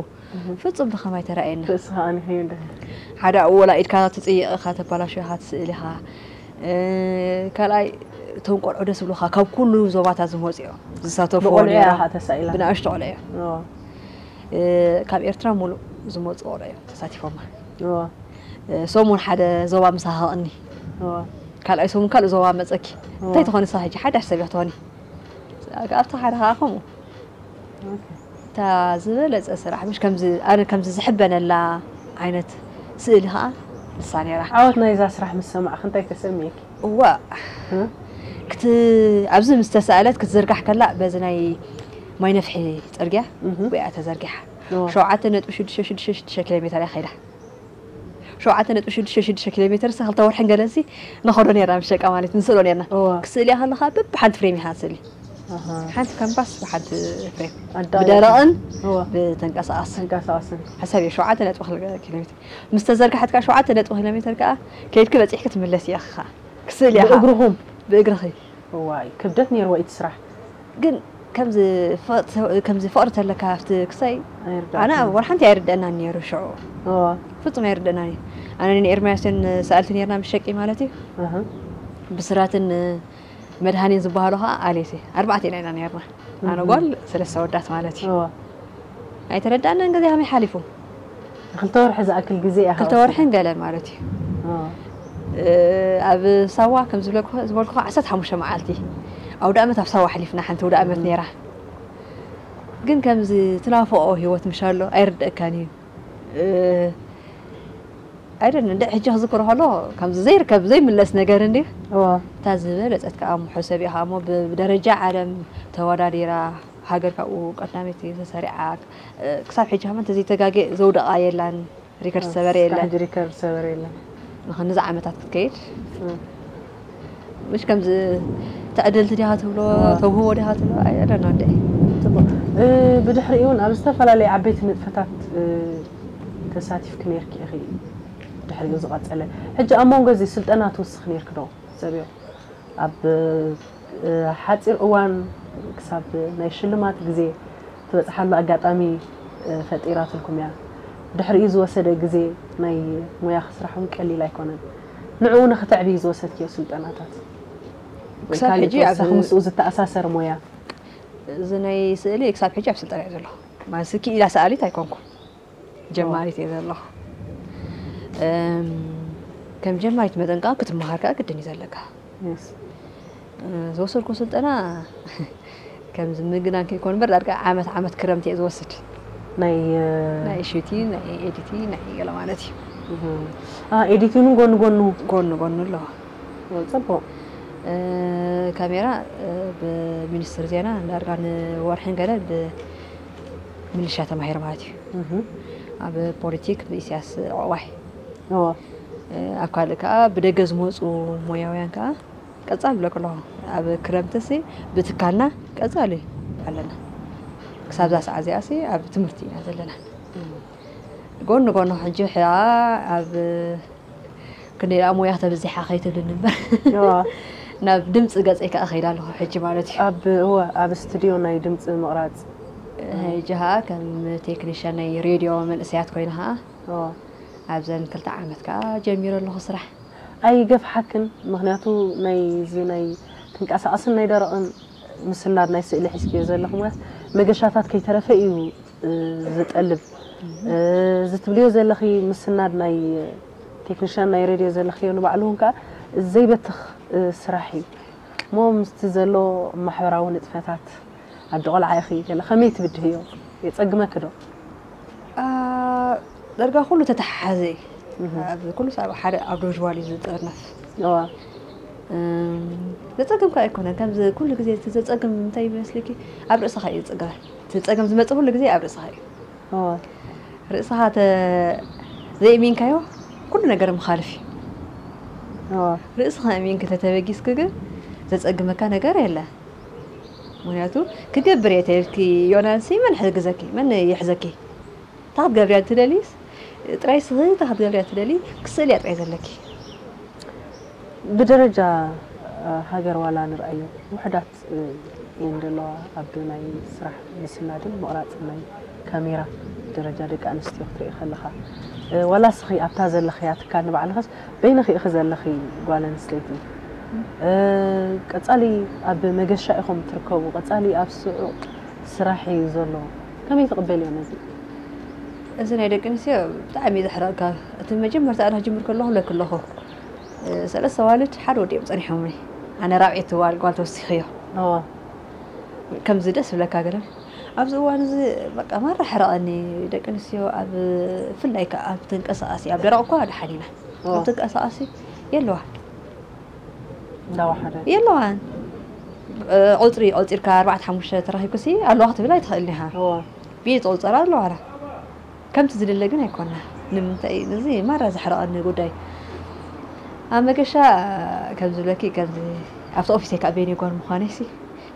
ፍጹም ድኸም ኣይተራእየና። ርእስኻ ኣኒኸዮ እንደ ሓደ ኣብኡ ወላ ኢድካ ትጽይቕ ኢኻ፣ ተባላሾ ኢኻ፣ ትስእል ኢኻ። እ፣ ካልኣይ እቶም ቆልዑ ደስ ዝብሉኻ ካብ ኩሉ ዞባታት ዝመፁ እዮም ዝሳተፉ ብቆልዑ ነይሮም። ኢኻ ተሳኢላ? ብንኣሽቱ ቆልዑ እዮም። እዎ። እ፣ ካብ ኤርትራ ሙሉእ ዝመፁ ቆልዑ እዮም ተሳቲፎማ። እዎ። እ፣ ሰሙን ሓደ ዞባ ምሳኻ ቕኒ እዎ። ካልኣይ ሰሙን ካልእ ዞባ መፀኪ እዎ። እንታይ ትኾኒ ሳ ሕጂ ሓዳሽ ሰብ ኢኻ ትኾኒ ኣብቲ ሓደ ከዓ ከምኡ ኦኬ። እታ ዝበለፀ ስራሕ ምሽ ከምዚ ኣነ ከምዚ ዝሕበነላ ዓይነት ስእሊ ከዓ ንሳ ነይራ ዓወት ናይዛ ስራሕ ምስ ሰማዕኺ እንታይ ተሰሚዕኪ? እዋ እ? ክት ኣብዚ ምስ ተሳእለት ክትዝርጋሕ ከላ በዚ ናይ ማይ ነፍሒ ፅርግያ እህ። ብያ ተዘርጊሓ እዎ። ሸውዓተ ነጥቢ ሽዱሽተ ሽዱሽተ ሽዱሽተ ኪሎ ሜትር እያ ከይዳ ሸውዓተ ነጥቢ ሽዱሽተ ሽዱሽተ ኪሎ ሜትር ሳ ክልተ ወርሕን ገለሲ ንኸዶ ነርና ምስ ደቃ ማለት ንስእሎ ነርና እዎ። ክስእልያ ከለኻ በብሓንቲ ፍሬም ኢኻ ስእሊ ኣሃ። ሓንቲ ካምፓስ ብሓንቲ ፍሬም ኣዳልያ። ብደረቕን እዎ። ብተንቀሳቐስ ተንቀሳቐስን። ሓሳብ እየ ሸውዓተ ነጥቢ ክልተ ኪሎ ሜትር ምስ ተዘርግሐት ከዓ ሸውዓተ ነጥቢ ኪሎ ሜትር ከዓ ከይድኪ በፂሕኪ ትምለስ እያ ክኻ ክስእል እያ ብእግርኹም? ብእግርኺ እዋይ ክብደት ነይርዎ እቲ ስራሕ። ግን ከምዚ ፍቕሪ- ከምዚ ፍቕሪ ተለካ ኣብቲ ክሳይ ኣይርዳእኩን። ኣነ ወላ ሓንቲ ኣይርደአናን ነይሩ ሽዑ እዎ። ፍጹም ኣይርደአናን እዩ ኣነ ንኤርምያስን ሰኣልቲ ነርና ምስ ሸቂ ማለት እዩ ኣሃ። ብስራትን መድሃኒን ዝበሃሉ ከዓ ኣሌሴ ኣርባዕተ ኢና ኢና ነርና ኣነ ጓል ሰለስተ ወዳት ማለት እዩ እዎ። ኣይተረዳእናን ግዜ ከመይ ሓሊፉ ክልተ ወርሒ ዝኣክል ግዜ እያ ክልተ ወርሕን ገለን ማለት እዩ እዎ። እ፣ ኣብ ሳዋ ከም ዝብለኩ- ዝበልኩ ዓሰርተ ሓሙሽተ መዓልቲ ኣውደ ኣመት ኣብ ሳዋ ኣሕሊፍና ሓንቲ ውደ ኣመት ነይራ ግን ከምዚ ትናፍቆ ህይወት ምሽ ኣሎ ኣይርደእካን እዩ እ፣ ኣይደን እንደ ሕጂ ክዝክሮ ከሎ ከምዚ ዘይርከብ ዘይምለስ ነገር እንዲ እዎ። እታ ዝበለፀት ከዓ እሞ ሕሰብ ኢኻ እሞ ብ- ብደረጃ ዓለም ተወዳዲራ ሃገር ካብኡ ቀዳመይቲ ተሰሪዓ እ፣ ክሳብ ሕጂ ከማን ተዘይተጋገ ዘውደቓ የላን ሪከርድ ሰበረ እስካብ የለን ሕጂ ሪከርድ ሰበረ የለን። ንኸንዚ ዓመታት ክትከይድ እ። ምሽ ከምዚ ተዕድልቲ ዲኻ ትብሎ ኣዎ። ተውህቦ ዲኻ ትብሎ ኣይደኖ እንደ ጽቡቕ። እ፣ ብድሕሪኡ እውን ኣብ ዝተፈላለዩ ዓበይቲ ንጥፈታት እ፣ ተሳቲፍኪ ነርኪ ኢኺ። ድሕሪኡ ዝቐጸለ ሕጂ ኣብ መንጎ እዚ ስልጠና ትውስኺ ነርኪ ዶ? ሰብዮ ኣብ እ፣ ሓጺር እዋን ክሳብ ናይ ሽልማት ግዜ ትበጽሓሉ ኣጋጣሚ እ፣ ፈጢራትልኩም እያ። ድሕሪኡ ዝወሰደ ግዜ ናይ ሞያኺ ስራሕ እውን ቀሊል ኣይኮነን። ንዕኡ ንኽተዕብዪ ዝወሰድክዮ ስልጠናታት ወይ ክሳብ ካልእ ሕጂ ኣብ- ተወሳኺ ምስኡ ዝተኣሳሰር ሞያ? እዚ ናይ ስእሊ ክሳብ ሕጂ ኣብ ስልጠና እየ ዘለኹ ማለት ክኢላ ሰኣሊት ኣይኮንኩ ጀማሪት እየ ዘለኹ እም፣ ከም ጀማሪት መጠን ከዓ ክትመሃር ከዓ ግድን እዩ ዘለካ የስ። እ፣ ዝወሰድኩ ስልጠና ከምዚ ምግናን ከይኮን እምበር ዳርጋ ዓመት ዓመት ክረምቲ እየ ዝወስድ ናይ እ፣ ናይ ሹቲ ናይ ኤዲቲ ናይ ገለ ማለት እዩ እህ። አ፣ ኤዲቲንግ ጎኒ ጎኑ ጎኑ ጎኑ ኣለዎ ጽቡቕ። እ፣ ካሜራ እ፣ ብሚኒስትር ዜና ዳርጋ ንወርሕን ገለ ብምልሻ ተማሂረ ማለት እዩ እህ። ኣብ ፖለቲክ ብኢሳያስ ዕቑባይ እዎ። እ፣ ኣብ ካልእ ከዓ ብደገ ዝመፁ ሞያውያን ከዓ ቀፃል ብለኩ ኣለኹ ኣብ ክረምቲ ሲ ብትካልና ቀፃል እዩ ኣለና ክሳብዛ ሰዓት እዚኣ ሲ ኣብ ትምህርቲ ኢና ዘለና ጎኒ ጎኒ ሕጂ ሕኣ ኣብ ክንደይ ደኣ ሞያ ተበዚሓ ከይትብልኒ እምበር እዎ። ናብ ድምፂ ገፀይ ከዓ ከይዳ ኣለኹ ሕጂ ማለት እዩ ኣብ እወ ኣብ ስቱድዮ ናይ ድምፂ ምቕራፅ ሕጂ ከዓ ከም ቴክኒሽያን ናይ ሬድዮ መንእሰያት ኮይነ ከዓ እዎ። ኣብዘን ክልተ ዓመት ከዓ ጀሚረ ኣለኹ ስራሕ ኣይገፍሓክን ምክንያቱ ናይ እዚ ናይ ተንቀሳቐስን ናይ ደረቕን ምስናድ ናይ ስእሊ ሒዝክዮ ዘለኹ ማለት መገሻታት ከይተረፈ እዩ እ፣ ዝጠልብ እ፣ እዚ ትብልዮ ዘለኺ ምስናድ ናይ ቴክኒሽያን ናይ ሬድዮ ዘለኽዮ ንባዕሉ እውን ከዓ ዘይበትኽ እ፣ ስራሕ እዩ እሞ ምስቲ ዘሎ ማሕበራዊ ንጥፈታት ኣዲ ቆልዓ ኢኺ ገለ ከመይ ትብድህዮ የፀግመኪ ዶ ዳርጋ ኩሉ ተተሓሓዘ እዩ ኣብ ኩሉ ሰብ ሓደ ኣብ ዶጅዋል እዩ ዝጥርነፍ እዋ ዘፀግም ከ ኣይኮነን ከምዚ ኩሉ ግዜ እቲ ዘፀግም እንታይ ይመስልኪ ኣብ ርእስኻ እዩ ዝፅገም እቲ ፀገም ዝመፅእ ኩሉ ግዜ ኣብ ርእስኻ እዩ እዋ ርእስኻ ተ ዘይእሚንካዮ ኩሉ ነገር ምኻልፍ እዩ እዋ ርእስኻ እሚንኪ ተተበጊስኪ ግን ዘፀግመካ ነገር የለ ምክንያቱ ክገብር እየ ተልኪ ዮናንሲ መን ሕግዘኪ መን ይሕዘኪ? እታ ክትገብርያ ትደልይስ ጥራይ ስኺ እታ ክትገብርያ ትደሊ ክስእል እያ ጥራይ ዘለኪ። ብደረጃ ሃገር ዋላ ንርኣዮ ውሕዳት እየን ዘለዋ ኣብ ናይ ስራሕ ምስናድን ምቕራፅን ናይ ካሜራ ብደረጃ ደቂ ኣንስትዮ ክትርኢ ከለኻ ዋላ ስኺ ኣብታ ዘለኽያ ትካል ንባዕልኽስ በይንኺ ኢኺ ዘለኺ ጓል ኣንስተይቲ ቀፃሊ ኣብ መገሻ ኢኹም ትርከቡ ቀፃሊ ኣብ ስዑቕ ስራሕ እዩ ዘሎ ከመይ ትቕበልዮ ነዚ እዚ ናይ ደቂ ኣንስትዮ ብጣዕሚ እዩ ዘሕረቕካ እቲ መጀመርታ ኣነ ክጅምር ከለኹ ለክ ኣለኹ ሰለስተ ዋልድ ሓደ ወዲ እዮም ፀኒሖምኒ ኣነ ራብዒቲ ዋል ጓል ተወሲኽዮ ከምዚ ደስ ዝብለካ ገለ ኣብዚ እዋን እዚ በቃ ማራ ሕረቐኒ ደቂ ኣንስትዮ ኣብ ብፍላይ ከዓ ኣብ ተንቀሳቐሲ ኣብ ደረቕ እኳ ደሓን ኢና ኣብ ተንቀሳቐሲ የለዋ እንዳወሓደ የለዋን ቁፅሪ ቆፂርካ ኣርባዕተ ሓሙሽተ ተረኺብኩሲ ኣለዋ ክትብል ኣይትኽእልን ኢኻ ብኢድ ዝቑፀራ ኣለዋና ከምቲ ዝድለ ግን ኣይኮና ንምንታይ እዚ ማራ ዘሕረቐኒ ጉዳይ ኣብ መገሻ ከም ዝብለኪ ከምዚ ኣብቲ ኦፊስ ከኣ በይነይ ጓል ምዃነይሲ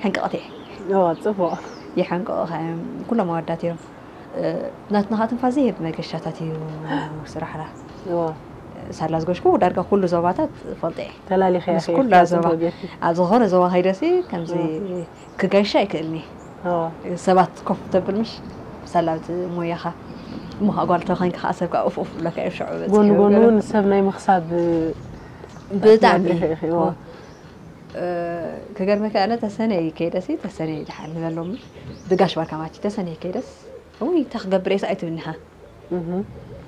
ሕንቅቕቲ እየ ጽቡቕ ይሓንቅቑኻ እዮም ኩሎም ኣወዳት እዮም ናትና ከኣ ትንፋስ ዘይህብ መገሻታት እዩ ስራሕና ሳላ ዝገሽኩ ዳርጋ ኩሉ ዞባታት ፈልጠ እየ ተላሊኸ ምስ ኩላ ዞባ ኣብ ዝኾነ ዞባ ከይደሲ ከምዚ ክጋይሽ ኣይክእልኒ ሰባት ኮፍ ተብል ምሽ ሳላ ሞያኻ እሞ ጓል ተኾይንካ ከዓ ሰብ ከዓ ኡፍ ኡፍ ብለካ እዩ ሽዑ ጎኒ ጎኒ እውን ሰብ ናይ ምኽሳብ ብጣዕሚ ክገርመካ ኣነ ተሰነይ ከይደሲ ተሰነይ ድሓን ንበሎም ብጋሽ ባርካ ማች ተሰነይ ከይደስ ውይ እንታይ ክገብር እየስ ኣይትብልኒኻ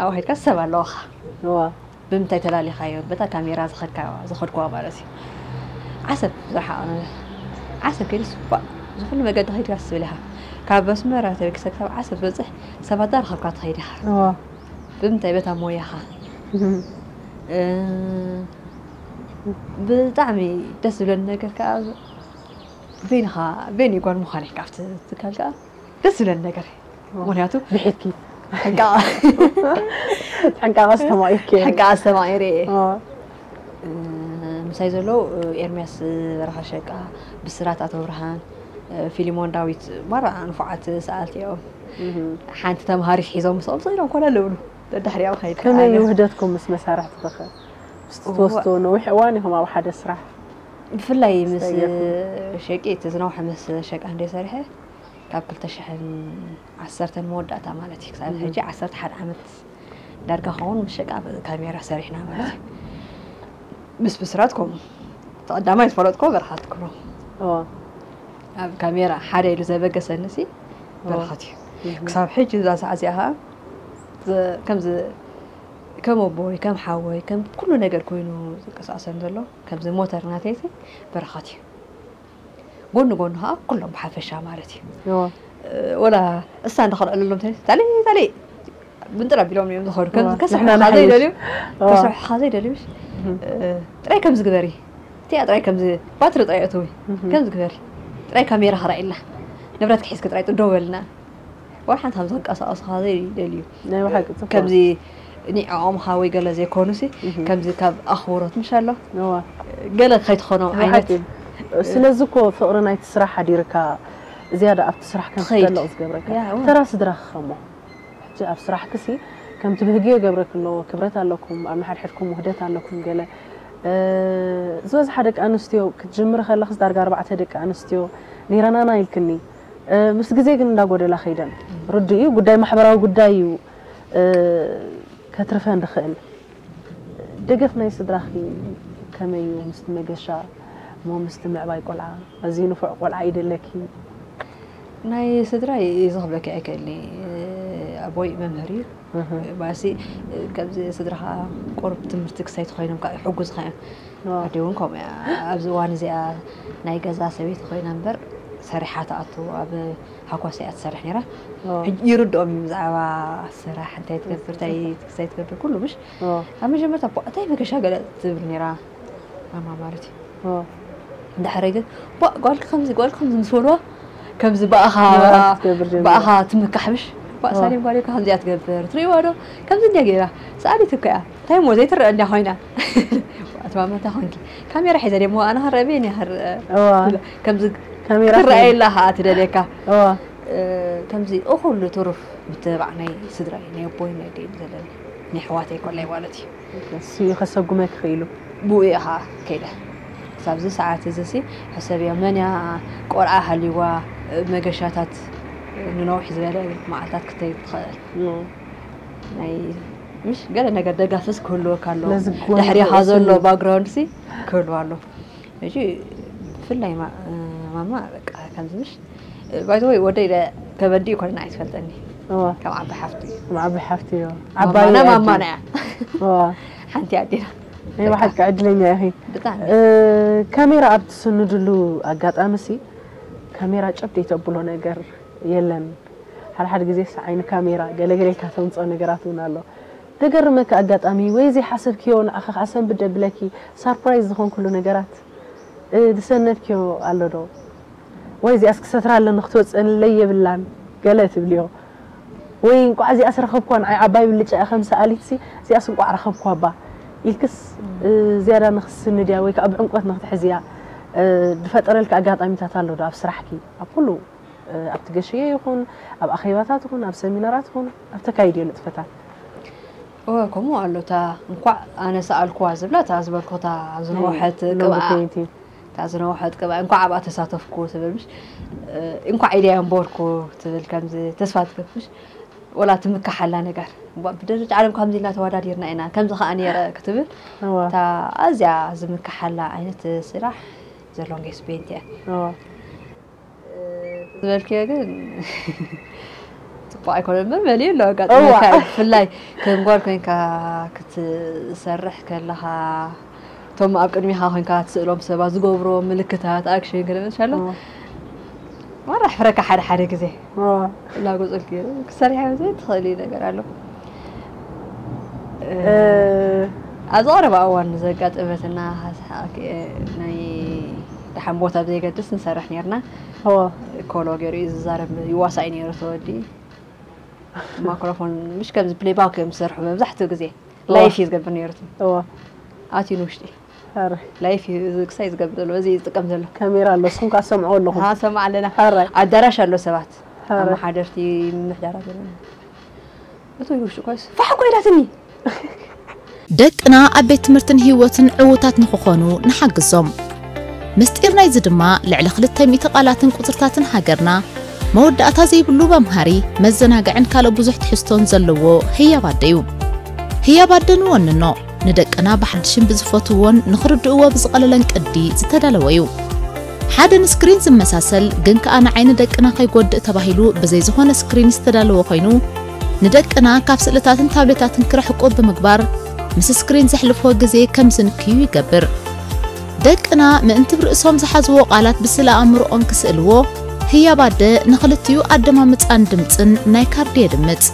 ኣብኡ ከድካ ሰብ ኣለዋኻ ብምንታይ ተላሊኻዮ በታ ካሜራ ዝኸድክዋ ማለት እዩ ዓሰብ ዝረሓቐ ነገር ዓሰብ ከይደስ ዝኹሉ መገዲ ከይድካ ትብል ኢኻ ካብ ኣስመራ ተበጊሰ ክሳብ ዓሰብ ዝበፅሕ ሰባት ዳርኸብካ ትኸይድ ኢኻ ብምንታይ በታ ሞያኻ ብጣዕሚ ደስ ዝብለኒ ነገር ከዓ በይንኻ በይነይ ጓል ምዃነይ ካብቲ ትካል ከዓ ደስ ዝብለኒ ነገር ምክንያቱ ብሒትኪ ሕንቃቐ ኣስተማቒርኪ ሕንቃቐ ኣስተማቒረ ምሳይ ዘለዉ ኤርምያስ በረኻ ሸቃ ብስራት ኣቶ ብርሃን ፊሊሞን ዳዊት ማራ ንፉዓት ሰኣልቲ እዮም ሓንቲ ተምሃሪት ሒዞም ምስኦም ስኢሎም ኮነ ኣለብሉ ደድሕሪኦም ኸይድ ከመይ ውህደትኩም ምስ መሳርሕቲ ኸ ምስቲ ትወስዶ ነዊሕ እዋን ኢኹም ኣብ ሓደ ስራሕ ብፍላይ ምስ ሸቂ እቲ ዝነውሐ ምስ ሸቃ እንደ ሰሪሐ ካብ ክልተ ሽሕን ዓሰርተን መወዳእታ ማለት እዩ ክሳብ ሕጂ ዓሰርተ ሓደ ዓመት ዳርጋ ኸውን ምስ ሸቃ ካሜራ ሰሪሕና ማለት እዩ ምስ ብስራት ከምኡ ተቐዳማይ ዝፈለጥኮ በረኻት ክብሮ ኣብ ካሜራ ሓደ ኢሉ ዘበገሰኒ ሲ በረኻት እዩ ክሳብ ሕጂ እዛ ሰዓት እዚኣ ከዓ ከምዚ ከም ኣቦይ ከም ሓወይ ከም ኩሉ ነገር ኮይኑ ዝንቀሳቀሰን ዘሎ ከምዚ ሞተር ናተይ በረኻት እዩ ጎኒ ጎኒ ከዓ ኩሎም ብሓፈሻ ማለት እዩ ወላ እሳ እንዳኸልዕለሎም ታሊ ታሊ ምንጥር ኣቢሎም እዮም ዝኸዱ ከስርሕኻ ዘይደልዩ ከስርሕኻ ዘይደልዩ ጥራይ ከምዚ ግበሪ እቲኣ ጥራይ ከምዚ ባትሪ ጥራይ እትዊ ከምዚ ግበሪ ጥራይ ካሜራ ክራኢልና ንብረት ክሒዝኪ ጥራይ ጥደው በልና ወይ ሓንቲ ከም ዝንቀሳቀስኻ ዘይደልዩ ናይ ብሓቂ ጽቡቅ ከምዚ ኒዕኦም ሃወይ ገለ ዘይኮኑሲ ከምዚ ካብ ኣኽብሮት ምሽ ኣሎ እዋ ገለ ከይትኾኖም ዓይነት ብሓቂ ስለዚ እኮ ፍቕሪ ናይቲ ስራሕ ሓዲርካ ዝያዳ ኣብቲ ስራሕ ከም ትኸይድ። ትጠልቕ ዝገብረካ ያ፣ እዋ። ተራ ስድራኺ ከሞ ሕጂ ኣብ ስራሕክሲ ከምቲ ብህጊ ይገብረኪ ኣለዎ ክብረት ኣለኩም ኣብ ንሓድሕድኩም ውህደት ኣለኩም ገለ እ፣ ዝበዝሓ ደቂ ኣንስትዮ ክትጅምሪ ከለኽስ ዳርጋ ኣርባዕተ ደቂ ኣንስትዮ ነይረናና ኢልክኒ ምስ ግዜ ግን እንዳጎደላ ከይደን ርዱ እዩ ጉዳይ ማሕበራዊ ጉዳይ እዩ ከትርፈን ዝኽእል ደገፍ ናይ ስድራኺ ከመይ እዩ ምስቲ መገሻ እሞ ምስቲ ምዕባይ ቆልዓ ኣዝዩ ንፉዕ ቆልዓ እዩ ደለኪ ናይ ስድራ እዩ ዝኽብለኪ ኣይክእልኒ ኣቦይ መምህር እዩ ባሲ ከምዚ ስድራኻ ቁሩብ ትምህርቲ ክሳይ ተኾይኖም ከዓ ይሕጉዝኻ እዮም ኣደ እውን ከምኡ እያ ኣብዚ እዋን እዚኣ ናይ ገዛ ሰበይቲ ኮይና እምበር ሰሪሓ ትኣቱ ኣብ ሃኳስ እያ ትሰርሕ ነይራ ይርድኦም እዩ ብዛዕባ ስራሕ እንታይ ትገብር እንታይ ክሳይ ትገብር ኩሉ ምሽ ኣብ መጀመርታ እንታይ መገሻ ገለ ትብል ነይራ ማማ ማለት እዩ ድሕሪ ግን ጓልኪ ከምዚ ጓልኪ ከምዚ ምስ በልዋ ከምዚ ብኣኻ ብኣኻ ትምካሕ ምሽ ሳሌም ጓል ከምዚኣ ትገብር ትርእይዋ ዶ ከምዚ እንዲያ ገይራ ሰኣሊት እኮ እያ እንታይ እሞ ዘይትረአ እንዲያ ኮይና ኣትማመታ ኮንኪ ካሜራ ሒዘ ደሞ ኣነ ክረአ በየን እያ ክረአ ከምዚ ካሜራ ክትረኣየላ ከዓ ትደልየካ። እዋ እ፣ ከምዚ እኹሉ ትሩፍ ምትብባዕ ናይ ስድራይ፣ ናይ ኣቦይ፣ ናይ ኣደይ ዘለኒ፣ ናይ ኣሕዋተይ ኮላይ ማለት እዩ። እሱ እዩ ከሰጉመ ክኽኢሉ። ብኡ እየ ከዓ ከይደ። ክሳብዚ ሰዓት እዚ ሲ ሕሰብዮ፣ መን እያ ቆልዓ ሃልይዋ፣ እ፣ መገሻታት ንነዊሕ ዝበለ መዓልታት ክትከይድ ትኽእል። ናይ ምሽ ገለ ነገር ደጋፍስ ክህልወካ ኣለዎ። ነዚ ክወን ድሕሪኻ ይኽእል ዘሎ ስኒ። ባክግራውንድ ሲ ክህልዎ ኣለዎ። ሕጂ ብፍላይ ማ-፣ ማማ በቃ ከምዚ ምሽ ባይ ዘ ወይ ወደይ ለ-፣ ከበዲ ይኮንና ኣይትፈልጠኒ። እዋ ካብ ዓባይ ሓፍቲ እዩ። ማዕቢ ሓፍቲ እዮ። ማማና ዓባይ ማማና እያ። እዋ ሓንቲ ኣዴና። ናይ ብሓቂ ዕድለኛ ኢኺ። ብጣዕሚ እ፣ ካሜራ ኣብ ትስንድሉ ኣጋጣሚ ሲ ካሜራ ጨብ ዘይተብሎ ነገር የለን። ሓደ ሓደ ግዜ ሲ ዓይኒ ካሜራ ገለገለ ኢልካ ተምፅኦ ነገራት እውን ኣሎ። ደገርመካ ኣጋጣሚ ወይ ዘይሓሰብክዮ ንዓኺ ከዓ ሰንብድ ደብለኪ ሳርፕራይዝ ዝኾንኩሉ ነገራት እ፣ ዝሰነድክዮ ኣሎ ዶ? ወይ እዚኣስ ክሰትራ ኣለኒ ክትወፅእለይ የብላን ገለ ትብልዮ። ወይ እንቋዕ እዚኣስ ረኸብኳ ንዓይ ዓባይ ብልጫ እያ ከም ሰኣሊትሲ እዚኣስ እንቋዕ ረኸብኳ እባ ኢልክስ እ፣ ዝያዳ ንኽትስንድያ ወይ ከዓ ብዕምቆት ንኽትሕዝያ እ፣ ዝፈጠረልካ ኣጋጣሚታት ኣሎ ዶ ኣብ ስራሕኪ? ኣብ ኩሉ እ፣ ኣብቲ ገሽየ ይኹን ኣብ ኣኼባታት ይኹን ኣብ ሰሚናራት ይኹን ኣብ ተካይድዮ ንጥፈታት እወ ከምኡ ኣሎ። እታ እንኳዕ ኣነ ሰኣልኩዋ ዝብላ እታ ዝበልኩ እታ ዝነውሐት ሎንግ ቅብኣ ፔንቲ እታ ዝነውሐት ቅብኣ እንኳዕ ኣብኣ ተሳተፍኩ ትብል ምሽ እ፣ እንኳዕ ኢደያ እምበርኩ ትብል ከምዚ ተስፋ ትገብር ምሽ ወላ ትምካሓላ ነገር እባ ብደረጃ ዓለም ከምዚ ኢልና ተወዳዲርና ኢና ከምዚ ከዓ ነይረ ክትብል እዋ እታ ኣዝያ ዝምካሓላ ዓይነት ስራሕ ዘለዎም ጌስ ፔንቲ እያ። እዋ እ፣ ዝበልክዮ ግን ጽቡቕ ኣይኮነን እምበር መሊኡ ኣሎ ኣጋጥመካ እዋ። እዩ። ብፍላይ ከም ጓል ኮይንካ ክትሰርሕ ከለኻ እቶም ኣብ ቅድሚኻ ኮይንካ ትስእሎም ሰባት ዝገብሮ ምልክታት ኣክሽን ገለ መሻሎ እዋ ማራ ሕፍረካ ሓደ ሓደ ግዜ እዋ ላጎፀልክ ገይሩ ክሰርሕ ኣብዚ ትኽእል ነገር ኣሎ። እ፣ እ፣ ኣብዚ ቀረባ እዋን ዘጋጠመትና ሓስሓ-፣ ናይ ደሓን ቦታ ብዘይገድስ ንሰርሕ ነርና። እዋ ኮሎ ገይሩ እዩ ዝዛረብ ይዋሳእ ነይሩ ተወዲ ማክሮፎን ምሽ ከምዚ ፕሌይባክ እዮም ዝሰርሑ መብዛሕትኡ ግዜ ላይፍ እዩ ዝገብር ነይሩ እቲ እዋ ኣትዩ ንውሽጢ ኧረ ላይፍ እዩ እዚ ክሳይ ዝገብር ዘሎ እዚ እዩ ዝጥቀም ዘሎ ካሜራ ኣሎ እስኹም ከዓ ሰምዑ ኣለኹም ሃ ሰማ ኣለና ሕራይ ኣዳራሽ ኣሎ ሰባት ሕራይ ኣመሓደርቲ ምምሕዳራት ኣለና እቲ ውሽጢ ኮይስ ፋሕ ኮይዳትኒ ደቅና ኣብ ቤት ትምህርትን ህይወትን ዕዉታት ንኽኾኑ ንሓግዞም። ምስጢር ናይዚ ድማ ልዕሊ ክልተ ሚእቲ ቃላትን ቁጽርታትን ሃገርና መወዳእታ ዘይብሉ መምሃሪ፣ መዘናግዕን ካልእ ብዙሕ ትሕዝቶን ዘለዎ ህያብ ኣደ እዩ። ህያብ ኣደ ንወንኖ፣ ንደቅና ብሓድሽን ብዝፈትውዎን ንኽርድእዎ ብዝቐለለን ቅዲ ዝተዳለወ እዩ። ሓደ ንስክሪን ዝመሳሰል ግን ከኣ ንዓይኒ ደቅና ከይጎድእ ተባሂሉ ብዘይ ዝኾነ ስክሪን ዝተዳለወ ኮይኑ፣ ንደቅና ካብ ስእልታትን ታብሌታትን ክረሕቁ ብምግባር ምስ ስክሪን ዘሕልፍዎ ግዜ ከም ዝንክዩ ይገብር። ደቅና ምእንቲ ብርእሶም ዝሓዝዎ ቃላት ብስእለ ኣእምሮኦም ክስእልዎ ህያብ ኣደ ንኽልቲኡ ኣደማምጻን ድምጽን ናይ ካርዲ የድምጽ።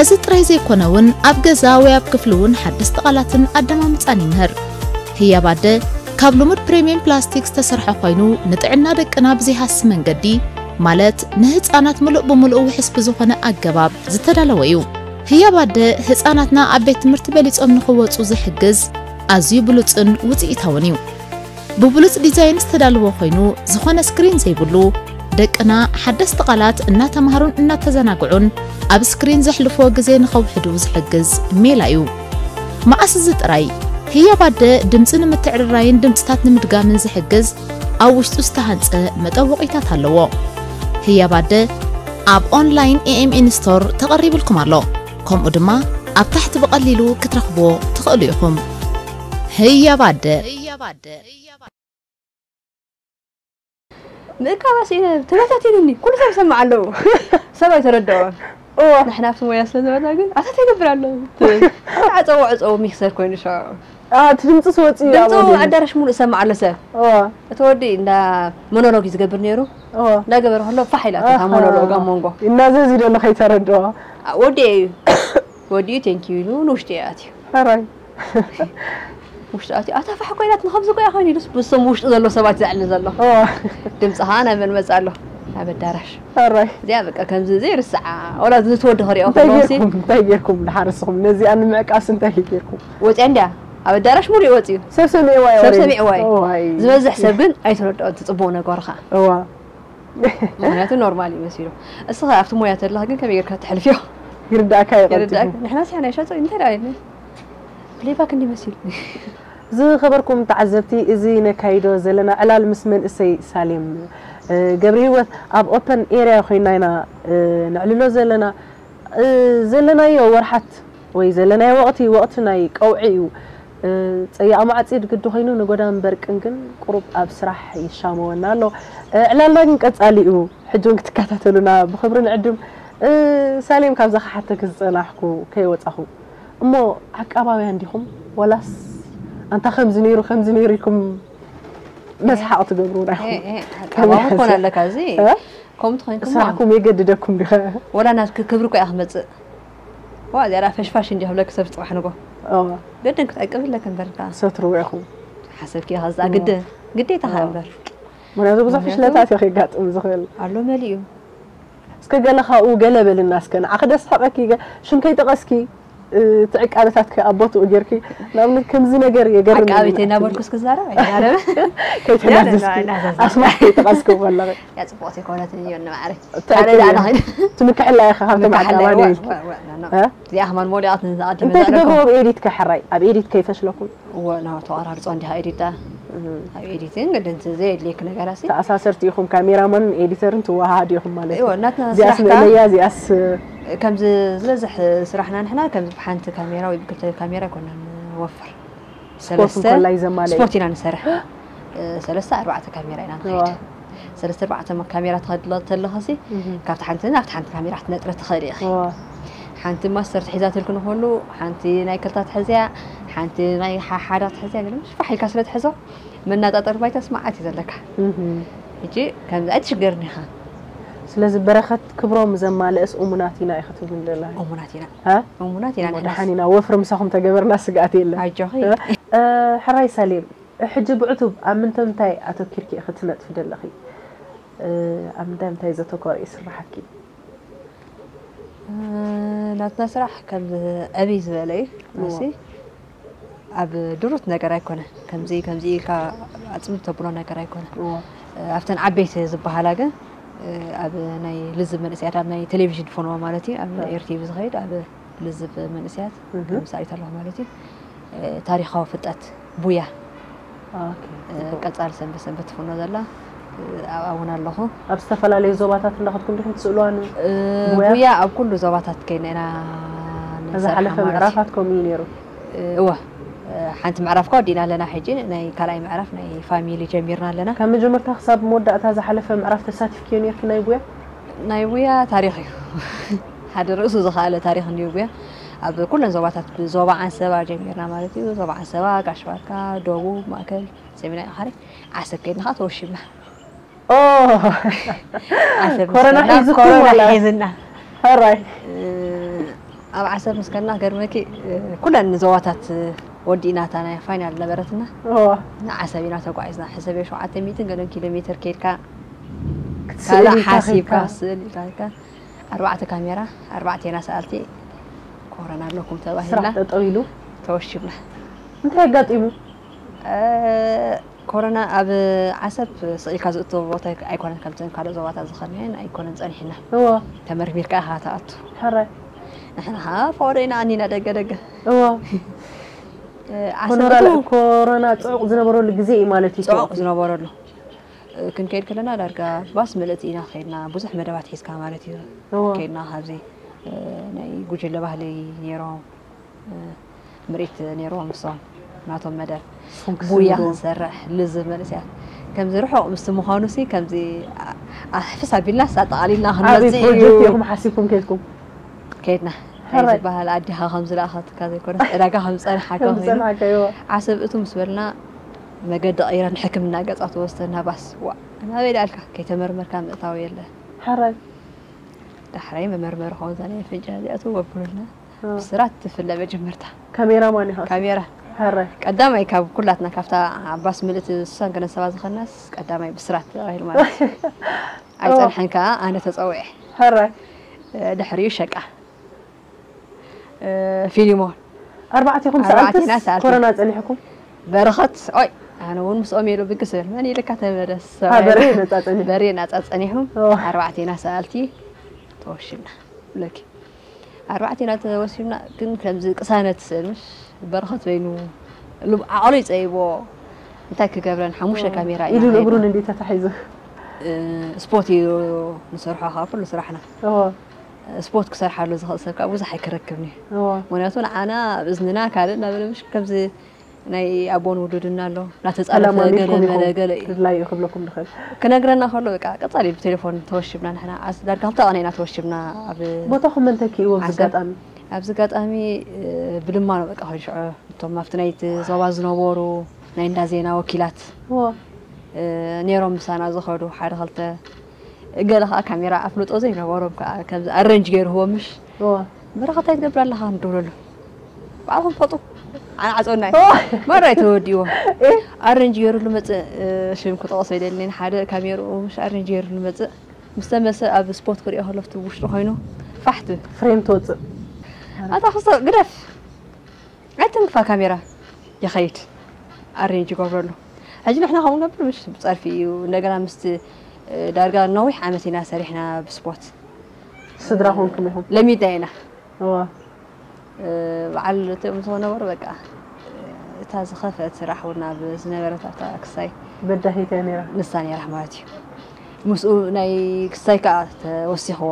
እዚ ጥራይ ዘይኮነ እውን ኣብ ገዛ ወይ ኣብ ክፍሊ እውን ሓደስቲ ቃላትን ኣደማምጻን ይምህር። ህያብ ኣደ ካብ ልሙድ ፕሪምየም ፕላስቲክ ዝተሰርሐ ኮይኑ ንጥዕና ደቅና ብዘይሃሲ መንገዲ ማለት ንህፃናት ምሉእ ብምሉእ ውሕስ ብዝኾነ ኣገባብ ዝተዳለወ እዩ። ህያብ ኣደ ህፃናትና ኣብ ቤት ትምህርቲ በሊፆም ንኽወፁ ዝሕግዝ ኣዝዩ ብሉፅን ውፅኢታውን እዩ። ብብሉፅ ዲዛይን ዝተዳለወ ኮይኑ ዝኾነ ስክሪን ዘይብሉ ደቅና ሓደስቲ ቃላት እናተምሃሩን እናተዘናግዑን ኣብ ስክሪን ዘሕልፍዎ ግዜ ንኸውሕዱ ዝሕግዝ ሜላ እዩ። መኣስ እዚ ጥራይ ህያብ ኣደ ድምፂ ንምትዕርራይን ድምፅታት ንምድጋምን ዝሕግዝ ኣብ ውሽጡ ዝተሃንፀ መጠወቒታት ኣለዎ። ህያብ ኣደ ኣብ ኦንላይን ኤኤምኤን ስቶር ተቐሪብልኩም ኣሎ። ከምኡ ድማ ኣብ ታሕቲ ብቐሊሉ ክትረኽብዎ ትኽእሉ ኢኹም። ህያብ ኣደ ምእካባ ስኢነ ተበታቲኑኒ ኩሉ ሰብ ይሰምዕ ኣለዉ ሰብ ኣይተረድኦን እዋ ንሕና ኣብቲ ሞያ ስለ ዝበልና ግን ኣታት ይገብር ኣለዉ ዓፀዎ ዕፀዎ ሚክሰር ኮይኑ ሸ እቲ ድምፂ ስወፂ እዩ ኣብ ድምፂ ወዲኡ። ኣዳራሽ ሙሉእ ይሰምዕ ኣሎ ሰብ እዋ እቲ ወዲ እንዳ ሞኖሎግ እዩ ዝገብር ነይሩ እዋ እንዳገበረ ከሎ ፋሕ ኢላ እታ ሞኖሎግ ኣብ መንጎ እናዘዚ ደሎ ከይተረድኦ ወዲ እዩ ወዲ እዩ ቴንኪዩ ኢሉ ንውሽጢ እዩ ኣትዩ ሕራይ ውሽጢ ኣትዩ ኣታ ፋሕ ኮይናት ንከምዚ ኮያ ኮይኑ ኢሉስ ብሶም ውሽጢ ዘሎ ሰባት ዘዕሊ ዘሎ እዋ ድምፂ ከዓ ናይ መን መፅ ኣሎ ኣብ ኣዳራሽ ሕራይ እዚኣ በቃ ከምዚ ዘይርስዓ ወላ ዝትወዲ ክሪኦ እንታይ ከለውሲ ጌርኩም እንታይ ጌርኩም ድሓር እስኹም ነዚኣ ንምዕቃስ እንታይ ጌርኩም ወፅያ እንድያ ኣብ ኣዳራሽ ሙሉእ ይወጽእ እዩ። ሰብ ሰሚዕዋ እዩ ሰብ ወሬ። ሰሚዕዋ እዩ። እዋይ። ዝበዝሕ ሰብ ግን ኣይተረድኦ እቲ ጽቡቕ ነገርካ። እዋ ምክንያቱ ኖርማል እዩ መሲሉ። እስኻ ኣብቲ ሞያ ተለኻ ግን ከመይ ጌርካ ትሕልፍዮ? ይርዳእካ እዩ ቀልጢፉ። ይርዳእካ። ንሕና ሲያ ናይ ሸጾ እንታይ ደኣ ኢልኒ? ፕሌይባክ እንዲ መሲሉ። ዝኸበርኩም ተዓዘብቲ፣ እዚ ነካይዶ ዘለና ዕላል ምስ መንእሰይ ሳሌም፣ እ፣ ገብረ ህይወት ኣብ ኦፐን ኤርያ ኮይና ኢና፣ እ፣ ነዕልሎ ዘለና። እ፣ ዘለናዮ ወርሓት ወይ ዘለናዮ ወቕቲ፣ ወቕቲ ናይ ቀውዒ እዩ። እ፣ ጸያቕ ማዕጺድ ግዲ ኮይኑ ንጎዳም በርቅን ግን ቁሩብ ኣብ ስራሕ ይሻመወና ኣሎ። እ፣ ዕላልና ግን ቀጻሊ እዩ። ሕጂ እውን ክትከታተሉና ብኽብሪ ንዕድም። እ፣ ሳሌም፣ ካብዛ ክሓተኪ ዝጸናሕኩ ከይወጻኹ እሞ፣ ዓቃባውያን ዲኹም ወላስ ኣንታ ከምዚ ነይሩ ከምዚ ነይሩ ኢልኩም መስሓቕ ትገብሩ ናይኹም? ኤ፣ ኤ፣ ዓቃባዊ ኮን ኣለካ እዚ። እ? ከምኡ ተኾይንኩም ስራሕኩም የገድደኩም ዲኸ? ወላ ናትኪ ክብሪ እኮ እያ ክመጽእ። ዋ፣ እዚኣ ደኣ ፈሽፋሽ እንዲ ክብለኪ ሰብ ጽባሕ ንጎ። እዋ። ገድን ክትዕቅብ ኣለኪ እምበር ከኣ። ሰትርዎ ኢኹም። ሓሰብኪ ኢኻ እዛ ግድ-፣ ግዴታኻ እምበር። ምክንያቱ ብዙሕ ምክንያቱ ፍሽለታት እዩ ከጋጥም ዝኽእል። ኣሎ መሊኡ። እስከ ገለ ካብኡ ገለ በልና እስከ ንዓኺ ደስሕቐኪ ገ-፣ ሽም ከይጠቐስኪ፣ እ፣ እቲ ዕቃበታትኪ ኣብ ቦትኡ ጌርኪ፣ ንኣብነት ከምዚ ነገር የገርም እዩ ዓቃቢት ኢልኒ እናበልኩ እስኪ ዛረብ ኣይዛረብ። ከይተናዘዝኪ፣ ያ፣ ያ፣ ያ፣ ያ፣ ያ። ኣስማት ከይጠቐስኪ ከለኺ። ያ ጽቡቕቲ ኣይኮነትን እዩ ንማዕረ። ትዕቅብ ሓደ ደኣ እያ። ናኸይድ። ትምክሕላ ኢኻ ካብቶም ምክሕላ ዓቃባን እያ። እዩ። ወ-፣ ወ-፣ ኖ፣ ኖ። እ? እዚኣ ከማን ሞሊኣ ትንዛቐ እንታይ ትገብርዎ ኣብ ኤዲት ከ ሕራይ? ኣብ ኤዲት ከይፈሽለኩም? እወ፣ ኖ፣ ተቆራርጾ እንዲኻ ኤዲት ደኣ። ኣብ ኤዲቲንግ ግድን እቲ ዘየድልየኪ ነገራት ሲ። ተኣሳሰርቲ ኢኹም፣ ካሜራማን ኤዲተርን ትወሃሃዱ ኢኹም ማለት እዩ። እወ፣ ናትና እዚኣስ ስራሕ ከኣ ንእለያ፣ እዚኣስ ከምዚ ዝበዝሕ ስራሕና ንሕና ከምዚ ብሓንቲ ካሜራ ወይ ብክልተ ካሜራ ኣይኮናን ንወፍር። ስፖርት እንኮላይ ዘማልእ። ስፖርት ኢና ንሰርሕ። እ፣ ሰለስተ ኣርባዕተ ካሜራ ኢና ንኸይድ። እዋ። ሰለስተ ኣርባዕተ ካሜራ ትኸድሎ ተለኸሲ፣ እህ። ካብቲ ሓንቲ ናብቲ ሓንቲ ካሜራ ክትነጥረ ትኽእል ኢኺ። እዋ። ሓንቲ ማስተር ትሒዛ ትልኪ ንኸሉ፣ ሓንቲ ናይ ክልታት ሕዝያ፣ ሓንቲ ናይ ሓ-፣ ሓዳት ሕዝያ፣ ገለ ፋሕ ኢልካ ስለ ትሕዞ፣ መናጣጠሪ ባይታ ስማዓት እዩ ዘለካ። እህ። ሕጂ ከምዚ ኣይትሽገርን ኢኻ። ስለዚ በረኸት ክብሮም ዘማልእስ እሙናት ኢና ኢኺ ትብል ዘላ። እሙናት ኢና። ሃ? እሙናት ኢና እሞ ንሕናስ። ደሓን ኢና፣ ወፍሪ ምሳኹም ተገበርና ስግኣት የለን። ኣጆኺ። እ፣ ሕራይ ሳሌም፣ ሕጂ ብዕቱብ ኣብ ምንታይ ኣተኪርኪ ኢኺ ትነጥፊ ዘለኺ? እ፣ ኣብ ምንታይ ምንታይ ዘተኮረ እዩ ስራሓኪ? እ፣ ናትና ስራሕ ከም ዕብይ ዝበለ እዩ። እዎ። መሲ ኣብ ድሩት ነገር ኣይኮነ። ከምዚ፣ ከምዚ ኢልካ ኣጽምም ተብሎ ነገር ኣይኮነ። እዎ። እ፣ ኣብተን ዓበይቲ ዝበሃላ ግን፣ እ፣ ኣብ ናይ ልዝብ መንእሰያት፣ ኣብ ናይ ቴሌቪዥን ፈነወ ማለት እዩ፣ ኣብ ኤር ቲ ቪ ዝኸይድ፣ ኣብ ልዝብ መንእሰያት እህ። ከምሳሌት ኣለኹ ማለት እዩ። እ፣ ታሪኻዊ ፍልጠት ቡያ፣ ኦኬ፣ እ፣ ጽቡቕ። ቀጻሊ ሰንበት ሰንበት ትፍኖ ዘላ፣ እ፣ ኣብኣ እውን ኣለኹ። ኣብ ዝተፈላለዩ ዞባታት እንዳኸድኩም ዲኹም ትስእልዋ ን-? እ፣ ቡያ? ቡያ ኣብ ኩሉ ዞባታት ከይና ኢና ኣብ ንሰርሓ ዝሓለፈ ማለት እዩ። ምዕራፋት ከምኡ እዩ ነይሩ። እ፣ እወ፣ እ፣ ሓንቲ ምዕራፍ ከ ወዲእና ኣለና። ሕጂ ናይ ካልኣይ ምዕራፍ ናይ ፋሚሊ ጀሚርና ኣለና። ካብ መጀመርታ ክሳብ መወዳእታ ዝሓለፈ ምዕራፍ ተሳቲፍክዮ ነይርኪ ናይ ቡያ? ናይ ቡያ ታሪኽ እዩ። ሓደ ርእሱ ዝኸኣለ ታሪኽ እንድዩ ቡያ። ኣብ ኩለን ዞባታት፣ ዞባ ዓንሰባ ጀሚርና ማለት እዩ። ዞባ ዓንሰባ፣ ጋሽ ባርካ፣ ደቡብ፣ ማእከል፣ ሰሜናዊ፣ ዓሰብ ከይድና ኸዓ ተወሺብና። ኦ! ዓሰብ ኮሮና ምስ ከድና፣ ሒዝኩም ኮሮና ወላ? ሒዝና። ሕራይ። እ፣ ኣብ ዓሰብ ምስ ከድና ገርመኪ፣ እ፣ ኩለን ዞባታት፣ እ፣ ወዲእና እታ ናይ ፋይናል ነበረትና። ኦ። ንዓሰብ ኢና ተጓዒዝና። ሕሰብ ሸውዓተ ሚእትን ገለን ኪሎ ሜትር ከይድካ ክትስእል ካልእ ኢልካ ሓሲብካ ከይድካ። ስእል ኢልካ ከይድካ ኣርባዕተ ካሜራ፣ ኣርባዕተ ኢና ሰኣልቲ ኮሮና ኣለኩም ስራሕ ተባሂልና ጠጠው ኢሉ። ተወሺብና። እንታይ ኣጋጢሙ? እ፣ ኮሮና ኣብ ዓሰብ ስቕ ኢልካ ዝእቶ ቦታ ኣይኮነን፣ ከምተን ካልእ ዞባታት ዝኸድናየን ኣይኮነን ጸኒሕና። እዎ። ተመርሚርካ ኢኻ ትኣቱ። ሕራይ። ንሕና ኸዓ ፈቐዶ ኢና ኣኒና ደገ ደገ። እዎ። እ፣ ዓሰብ ኮኖራ-፣ እቱ ኮሮና ጽዑቕ ዝነበረሉ ግዜ እዩ ማለት እዩ። ጽዑቕ ዝነበረሉ። እ፣ ክንከይድ ከለና ዳርጋ ባስ ምልእቲ ኢና ከይድና፣ ብዙሕ መደባት ሒዝካ ማለት እዩ። እዎ። ከይድና ካብዚ፣ እ፣ ናይ ጉጅለ ባህሊ ነይሮም፣ እ፣ ምርኢት ነይሮም ንሶም ናቶም መደብ። ንስኹም ቡያ ክትስንድዎ። ክንሰርሕ፣ ልዝብ መንእሰያት። ከምዚ ርሑቕ ምስቲ ምዃኑ ሲ፣ ከምዚ ኣ-፣ ኣሕፍስ ኣቢልናስ ኣጠቓሊልና ዓብዪ ክንመጽእ እዩ። ፕሮጀክት ኢኹም ሓሲብኩም ከይድኩም? ከይድና። ሕራይ። እንታይ ዝበሃል ኣዲኻ ከም ዝለኣኸትካ ዘይኮነስ፣ ዕዳጋ ከም ዝጸንሓካ ከም ኮይኑ። ዝጸንሓካ፣ እዎ። ዓሰብ እቱ ምስ በልና፣ መገዲ ቀይረን ሕክምና ገጻ ትወስደና ባስ። ዋ፣ ናበይ ደኣልካ? ከይተመርመርካ ምእታው የለ። ሕራይ። ዳሕራይ መመርመሪ ከምዛ ናይ ኣፍንጫ እዚኣ ትወብሉልና። እዎ። ብስራት ትፍለ መጀመርታ። ካሜራማን ኢኻ? ካሜራ። ሕራይ። ቀዳማይ ካብ ኩላትና፣ ካብታ ባስ ምልእቲ ስሳን ገለን ሰባት ዝኸናስ፣ ቀዳማይ ብስራት ተባሂሉ ማለት እዩ። ኣይጸንሐን ከኣ፣ ኣነ ተጸዊዐ። ሕራይ። እ፣ ድሕሪኡ ሸቃ። እ፣ ፊሊሞን። ኣርባዕቴኹም ኣርባዕቴና ሰኣልትስ ሰኣልቲ። ኮሮና ጸኒሕኩም? በረኸት፣ ኦይ፣ ኣነ እውን ምስኦም እየ ኢሉ ብግስ በል። መን ኢልካ ተመለስ፣ ሃ፣ ሰብኣይ በሬ ነጻ ጸኒሑ። በሬ ናጻ ጸኒሑ። ኦ። ኣርባዕቴና ሰኣልቲ ተወሽብና። ብለኪ። ኣርባዕቴና ተወሲብና፣ ግን ከምዚ ቅሳነት ምሽ በረኸት በይኑ ልብ ዓቕሉ ይጸይቦ። እንታይ ክገብረን ሓሙሽተ ኦ። ካሜራ ኢና ኢዱን ሂብና። እግሩን እንዴት ተታሒዙ? እ፣ ስፖርት እዩ ንሰርሖ ካብ ኩሉ ስራሕና። ኦ። ስፖርት ክሰርሓሉ ዝኽእል ሰብ ከዓ ብዙሕ ኣይክረክብን እዩ። ኦ። ምኽንያቱ ንዓና ኣብ እዝንና ካልእ እናበለ ምሽ ከምዚ ናይ ኣቦን ውሉድና ኣሎ። እናተጻረፈ ሰላም ገለ ኣሜልኩም መለ ኢኹም። ገለ እዩ። ድላይ እዩ ክብለኩም ድኽእል። ክነግረና ከሎ በቃ ቀጻሊ ብቴሌፎን ተወሽብና ንሕና። ዓስ-፣ ዳርጋ ክልተ ቀነ ኢና ተወሽብና ኣብ ቦታኹም መን ተኪእዎ ኣብዚ ዓሰብ። ኣጋጣሚ? ኣብዚ ኣጋጣሚ፣ እ፣ ብልማ ነው በቃ ኮይኑ ሽዑ እቶም ኣብቲ ናይቲ ዞባ ዝነበሩ ናይ እንዳ ዜና ወኪላት፣ ዎ። እ፣ ነይሮም ምሳና ዝኸዱ ሓደ ክልተ። ገለ ኸዓ ካሜራ ኣፍልጦ ዘይነበሮም ከኣ ከምዚ ኣረንጅ ገይርዎ ምሽ ዎ። በረኸት ኣይትገብር ኣለኻ ንድውለሉ። ባዕልኹም ፈጡ። ኣነ ዓጸውና እዩ። ኦ። ማራ ኣይተወዲእዎ። እ? ኣረንጅ ገይሩሉ መጽእ፣ እ፣ ሽም ክጠቕሶ ይደልን ሓደ ካሜርኡ ምሽ ኣረንጅ ገይሩሉ መጽእ። ምስ ተመልሰ ኣብ ስፖርት ክሪኦ ከሎ ኣብቲ ውሽጢ ኮይኑ ፋሕ ትብል። ፍሬም ትወጽእ። ኣታ ክስቶ ግደፍ። ኣይተንክፋ ካሜራ ይኸይድ። ኣሬንጅ ይገብረሉ። ሕጂ ንሕና ከምኡ ነብር ምሽ ብጸርፊ እዩ። እንደገና ምስቲ፣ እ፣ ዳርጋ ነዊሕ ዓመት ኢና ሰሪሕና ብስፖርት። ስድራ ኮንኩም ኢኹም? ለሚድና ኢና። እዋ። እ፣ በዓል እቶም ዝኾነ ወር በቃ፣ እ፣ እታ ዝኸፍአት ስራሕ እውን ኣብ ዝነበረት ኣብታ ክሳይ በዳሂት እያ ነይራ። ንሳ ነይራ ማለት እዩ። ምስኡ ናይ ክሳይ ከኣ ተወሲኽዎ።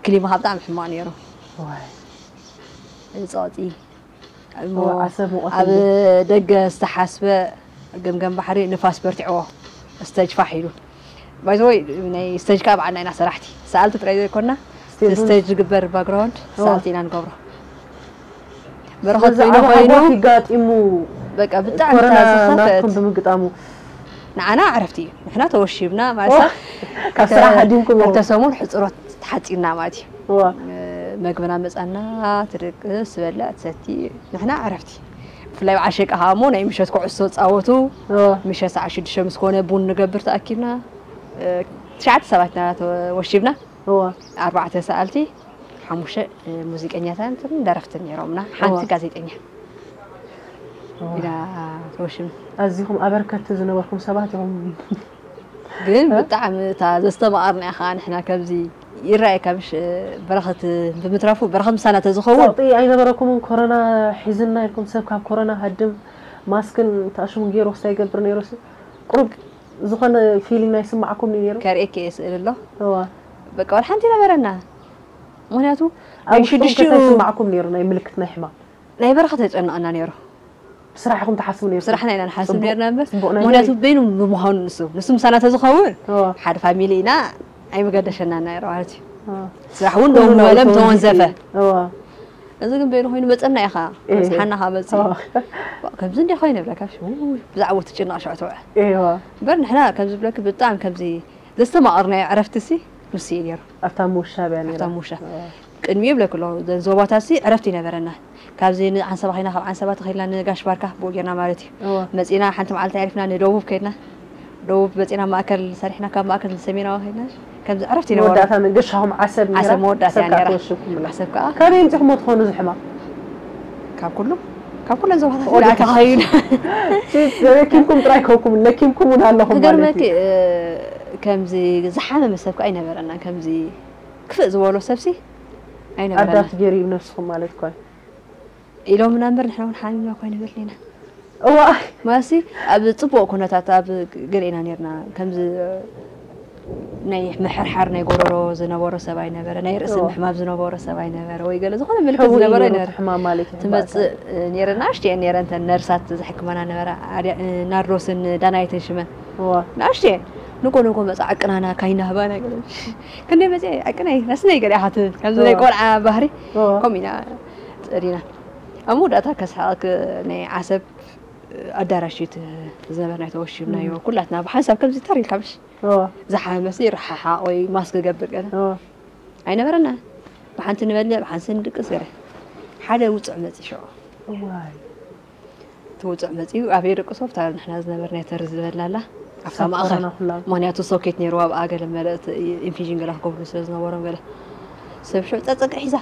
ክሊማ ከኣ ብጣዕሚ ሕማቕ ነይሩ። ዋይ። ጸቕጢ። እሞ እዋ፣ ዓሰብ ሙቐት ኣብ እንድዩ። ደገ ዝተሓስበ ገምገም ባሕሪ ንፋስ በርቲዕዎ። ስተጅ ፋሕ ኢሉ። ባይ ዘ ወይ፣ ናይ ስተጅ ከኣ በዓልና ኢና ሰራሕቲ። ሰኣልቲ ጥራይ ዘይኮንና፣ ስቴጅ እውን ስቴጅ ዝግበር ባክግራውንድ እዋ። ሰኣልቲ ኢና ንገብሮ። በረኸት ስለዚ ኮይኑ ኣብ ኮይኑ፣ ሃጓፍ ይጋጢሙ በቃ ብጣዕሚ ኮሮና እታ ዝኸፈት ናትኩም ብምግጣሙ። ንዓና ዕረፍቲ እዩ። ንሕና ተወሺብና፣ ማለት ኦ፣ ሰብ ካብ ስራሕ ሃዲምኩም። ክልተ ሰሙን ሕጽሮት ተሓጺና ማለት እዩ። እዋ። እ፣ መግብና መጻና፣ ትድቅስ፣ ትበልዕ፣ ትሰቲ፣ ንሕና ዕረፍቲ። ብፍላይ በዓል ሸቃ ከኣ እሞ ናይ ምሸት ኩዕሶ ጻወቱ፣ እዋ። ምሸት ሰዓት ሽዱሽተ ምስ ኮነ ቡን ንገብር ተኣኪብና። እ፣ ትሽዓተ ሰባት ኢና ተወሺብና። እዋ። ኣርባዕተ ሰኣልቲ፣ ሓሙሽተ፣ እ፣ ሙዚቀኛታትን ደረፍትን ነይሮምና። ሓንቲ እዋ። ጋዜጠኛ እዋ። ኢና ተወሺብና። ኣዚኹም ኣበርከቲ ዝነበርኩም ሰባት ኢኹም። ግን እ? ብጣዕሚ እታ ዘስተማቐርና ኢኻ ንሕና ከምዚ ይረኣየካ ምሽ በረኸት ብምትራፉ በረኸት ምሳና ተዝኸውን። ጸቕጢ ኣይነበረኩምን ኮሮና ሒዝና ኢልኩም ሰብ ካብ ኮሮና ሃድም ማስክን ተኣሽሙን ገይሩ ክስታይ ይገብር ነይሩ ሲ ቁሩብ ዝኾነ ፊሊንግ ኣይስማዕኩም ነይሩ? ከርእየኪ እየ ስእሊ ኣሎ። እዋ። በቃ ወላ ሓንቲ ነበረና። ምኽንያቱ ኣብ ናይ ውሽጥኩም ሽዱሽቲኡ እንታይ ይስማዕኩም ነይሩ ናይ ምልክት ናይ ሕማም? ናይ በረኸት የጨንቐና ነይሩ። ብስራሕ ኢኹም ትሓስቡ ነይርኩም? ብስራሕና ኢና ንሓስብ ጽቡቕ፣ ነይርና እምበር፣ ጽቡቕ ነገር ምኽንያቱ እዩ። በይኑ ብምዃኑ ንሱ፣ ንሱ ምሳና ተዝኸውን፣ እዎ። ሓደ ፋሚሊ ኢና፣ ኣይምገደሸና ነይሩ ማለት እዩ። እዎ። ስራሕ እውን ኩሉ ደው ናብኡ ምበለ ተወንዚፉ ምተወንዘፈ። እዩ። እዎ። እዚ ግን በይኑ ኮይኑ መጸና ኢኻ፣ እየ። በጽሓና ኸኣ መጽእ። እዎ። ከምዚ እንዲያ ኮይኑ ይብለካ፣ ሽው፣ ብዛዕባኡ ትጭነቕ ሽዑ ትውዕል። እዎ። እምበር ንሕና ከምዚ ብለኪ ብጣዕሚ ከምዚ ዘስተማቐርናዮ ዕረፍቲ ሲ፣ ንሱ እዩ ነይሩ። ኣብታ ምውሻብ እያ ነይራ። ኣብታ ምውሻብ። እዎ። ቅድሚኡ ይብለኪ ኣለኹ፣ እዘን ዞባታት ሲ ዕረፍቲ ይነበረና። ካብዚ ንዓንሰባ ኸይና፣ ካብ ዓንሰባ ተኸይልና ንጋሽ ባርካ ብኡ ጌርና ማለት እዩ። እወ። መጺና ሓንቲ መዓልቲ ኣዕሪፍና ንደቡብ ከይድና። ደቡብ መጺና ማእከል ሰሪሕና፣ ካብ ማእከል ንሰሜናዊ ከይድና። ከምዚ ዕረፍቲ ይነበሮ። መወዳእታ ንገሻኹም ዓሰብ ነይራ፣ ዓሰብ መወዳእታ ዓሰብ እያ ከኣ ነይራ። ተወሽብኩም ብላ። ዓሰብ ከኣ። ካበይ ኣምጺኹሞ ትኾኑ እዚ ሕማም? ካብ ኩሉ፣ ካብ ኩለን ዞባታት ኦዲት። ኢልካ ተኸይዱ። ሲ-፣ ለኪምኩም ጥራይ ከውኩም፣ ለኪምኩም እውን ኣለኹም ማለት ክገርመኪ፣ እዩ። እ፣ ከምዚ ዝሓመመ ሰብ ከኣ ኣይነበረናን። ከምዚ ክፍእ ዝበሎ ሰብሲ ኣይነበረና። ኣዳፕት ገይሩ እዩ ነብስኹም ማለት እኮ እዩ። ኢሎምና እምበር ንሕና እውን ሓሚምና እኮ ኣይነበርን ኢና። እዋ። ማለትሲ ኣብ ጽቡቕ ኩነታት ኣብ ገለ ኢና ነርና። ከምዚ ናይ ምሕርሓር ናይ ጎረሮ ዝነበሮ ሰብ ኣይነበረ፣ ናይ ርእሲ እዋ። ምሕማም ዝነበሮ ሰብ ኣይነበረ፣ ወይ ገለ ዝኾነ ምልክት ሕቡእ እዩ ዝነበሮ ነይሩ ኣይነበረ። እቲ ሕማም ማለት እዩ፣ ትመጽእ፣ ሕማም። እ፣ ነይረ፣ ንኣሽቱ እየን ነይረ፣ እንተን ነርሳት ዝሕክመና ነበራ፣ ኣድያ-፣ እ፣ ናርዶስን ዳናይትን ሽመን። እዋ። ንኣሽቱ እየን። ንጎ ንጎ መጻ ዕቅናና ካይናህባና ገለ። ክንደይ መጺአ ዕቅነይ፣ ነስነይ ገለ ኢኻ ትብል። ከምዚ ናይ እዋ። ቆልዓ ባህሪ፣ እዋ። ከምኡ ኢና ጸዲና። ኣብ መወዳእታ ከስሕቐክ ናይ ዓሰብ ኣዳራሽ እዩ እቲ ዝነበርና ተወሺብናዮ። እም። ኩላትና ብሓንሳብ ከምዚ ተር ኢልካ ምሽ እዎ። ዝሓመመ ሲ ይረሓሓቕ ወይ ማስክ ክገብር ገለ። እዎ። ኣይነበረና። ብሓንቲ ንበልዕ፣ ብሓንሲ ንድቅስ ገለ። ሓደ ውጹዕ መጺ ሽዑ። እዋይ። እቲ ውጹዕ መጺኡ ኣበይ ደቅሶ? ኣብታ ንሕና ዝነበርናዮ ተር ዝበልና ኣላ። ኣብታ ሰብ ማእከል። ኮሮና ኩላ። ምኽንያቱ ሶኬት ነይርዋ፣ ኣብኣ ገለ መለ-፣ እቲ ኢንፊዥን ገለ ክገብሩ ስለ ዝነበሮም ገለ። ሰብ ሽዑ ጸጸቂ ሒዛ።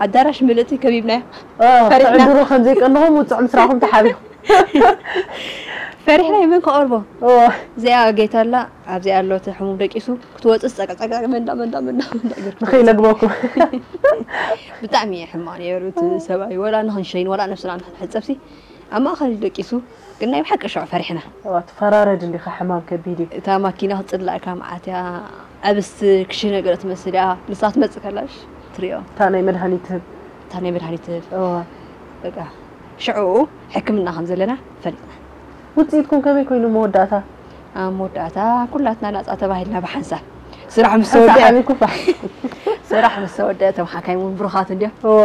ኣዳራሽ ምልእቲ ከቢብናዮ። ኦ ፈሪሕና። ትዕድሩ ከም ዘይቀንኹም ውፅዕ ምስራኹም ተሓቢኹም። ፈሪሕና ይመን ከቐርቦ። ኦ እዚኣ ጌታ ኣላ ኣብዚኣ ኣሎ እቲ ሕሙም ደቂሱ ክትወፅስ ጸቀጸቀ መንዳ መንዳ መንዳ መንዳ ገርኩ። ንኸይለግበኩም። ብጣዕሚ ሕማቕ ነይሩ እቲ ሰብኣይ። ወላ ንኽንሸይን ወላ ነብስና ንኽንሕፀብሲ ኣብ ማእኸል ደቂሱ። ግን ናይ ብሓቂ ሽዑ ፈሪሕና። እዋ ትፈራረድ እንዲኻ ሕማም ከቢድ እዩ። እታ ማኪና ክትፅላእካ መዓት እያ። ዕብስቲ ክሽነ ገለ ትመስል እያ። ንሳ ትመፅእ ከላሽ ትሪኦ። እታ ናይ መድሃኒት ትህብ። እታ ናይ መድሃኒት ትህብ። እዋ በቃ ሽዑ ሕክምና ከም ዘለና ፈሊጥና። ውፅኢትኩም ከመይ ኮይኑ መወዳእታ? ኣብ መወዳእታ ኩላትና ናፃ ተባሂልና ብሓንሳብ ስራሕ ምስ ሓንሳብ ተወደአ ሓቢርኩም ፋሕ። ስራሕ ምስ ተወደአ እቶም ሓካይም እውን ብሩኻት እንዲዮም እዋ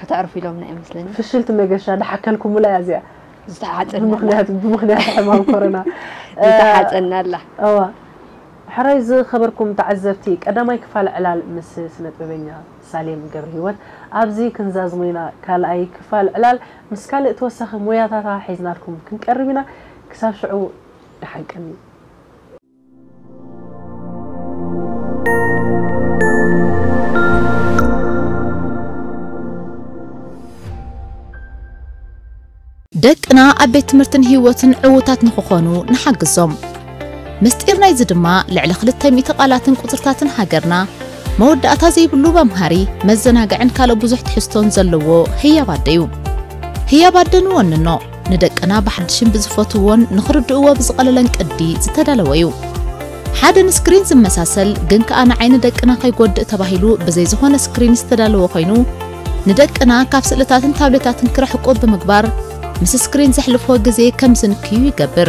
ከተዕርፉ ኢሎምና ይመስለኒ። ፍሽልቲ መገሻ ደሓከልኩምላ እያ እዚኣ። ዝተሓፀና ብምኽንያት ብምኽንያት ሕማም ኮሮና። ዝተሓፀና ኣላ። እዋ ሕራይ ዝኸበርኩም ተዓዘብቲ ቀዳማይ ክፋል ዕላል ምስ ስነጥበበኛ ሳሌም ገብረ ህይወት ኣብዚ ክንዛዝሞ ኢና። ካልኣይ ክፋል ዕላል ምስ ካልእ ተወሳኺ ሞያታታ ሒዝናልኩም ክንቀርብ ኢና። ክሳብ ሽዑ ደሓን ቀኒ። ደቅና ኣብ ቤት ትምህርትን ህይወትን ዕዉታት ንኽኾኑ ንሓግዞም። ምስጢር ናይዚ ድማ ልዕሊ ክልተ ሚእቲ ቃላትን ቁጽርታትን ሃገርና መወዳእታ ዘይብሉ መምሃሪ፣ መዘናግዕን ካልእ ብዙሕ ትሕዝቶን ዘለዎ ህያብ ኣደ እዩ። ህያብ ኣደ ንወንኖ፣ ንደቅና ብሓድሽን ብዝፈትውዎን ንኽርድእዎ ብዝቐለለን ቅዲ ዝተዳለወ እዩ። ሓደ ንስክሪን ዝመሳሰል ግን ከኣ ንዓይኒ ደቅና ከይጎድእ ተባሂሉ ብዘይ ዝኾነ ስክሪን ዝተዳለወ ኮይኑ፣ ንደቅና ካብ ስእልታትን ታብሌታትን ክርሕቁ ብምግባር፣ ምስ ስክሪን ዘሕልፍዎ ግዜ ከም ዝንክዩ ይገብር።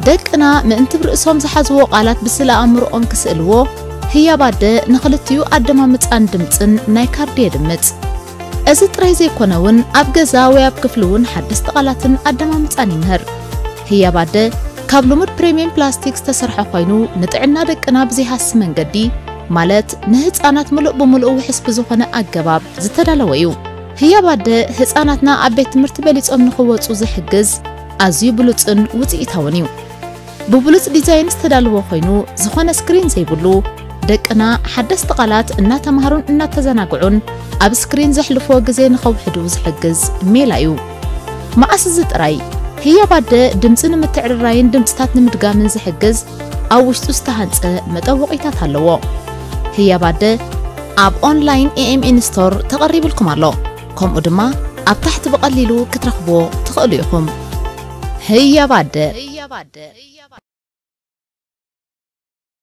ደቅና ምእንቲ ብርእሶም ዝሓዝዎ ቃላት ብስእለ ኣእምሮኦም ክስእልዎ፣ ህያብ ኣደ ንኽልቲኡ ኣደማምጻን ድምጽን ናይ ካርድ የድምጽ። እዚ ጥራይ ዘይኮነ እውን ኣብ ገዛ ወይ ኣብ ክፍሊ እውን ሓደስቲ ቃላትን ኣደማምጻን ይምህር። ህያብ ኣደ ካብ ልሙድ ፕሪምየም ፕላስቲክ ዝተሰርሐ ኮይኑ ንጥዕና ደቅና ብዘይሃሲ መንገዲ ማለት ንህፃናት ምሉእ ብምሉእ ውሕስ ብዝኾነ ኣገባብ ዝተዳለወ እዩ። ህያብ ኣደ ህፃናትና ኣብ ቤት ትምህርቲ በሊፆም ንኽወፁ ዝሕግዝ ኣዝዩ ብሉፅን ውፅኢታውን እዩ። ብብሉፅ ዲዛይን ዝተዳለወ ኮይኑ ዝኾነ ስክሪን ዘይብሉ ደቅና ሓደስቲ ቃላት እናተማሃሩን እናተዘናግዑን ኣብ ስክሪን ዘሕልፍዎ ግዜ ንኸውሕዱ ዝሕግዝ ሜላ እዩ። መዓስ እዚ ጥራይ ህያብ ኣደ ድምፂ ንምትዕርራይን ድምፅታት ንምድጋምን ዝሕግዝ ኣብ ውሽጡ ዝተሃንፀ መጠወቒታት ኣለዎ። ህያብ ኣደ ኣብ ኦንላይን ኤኤምኤን ስቶር ተቐሪብልኩም ኣሎ። ከምኡ ድማ ኣብ ታሕቲ ብቐሊሉ ክትረኽብዎ ትኽእሉ ኢኹም። ህያብ ኣደ።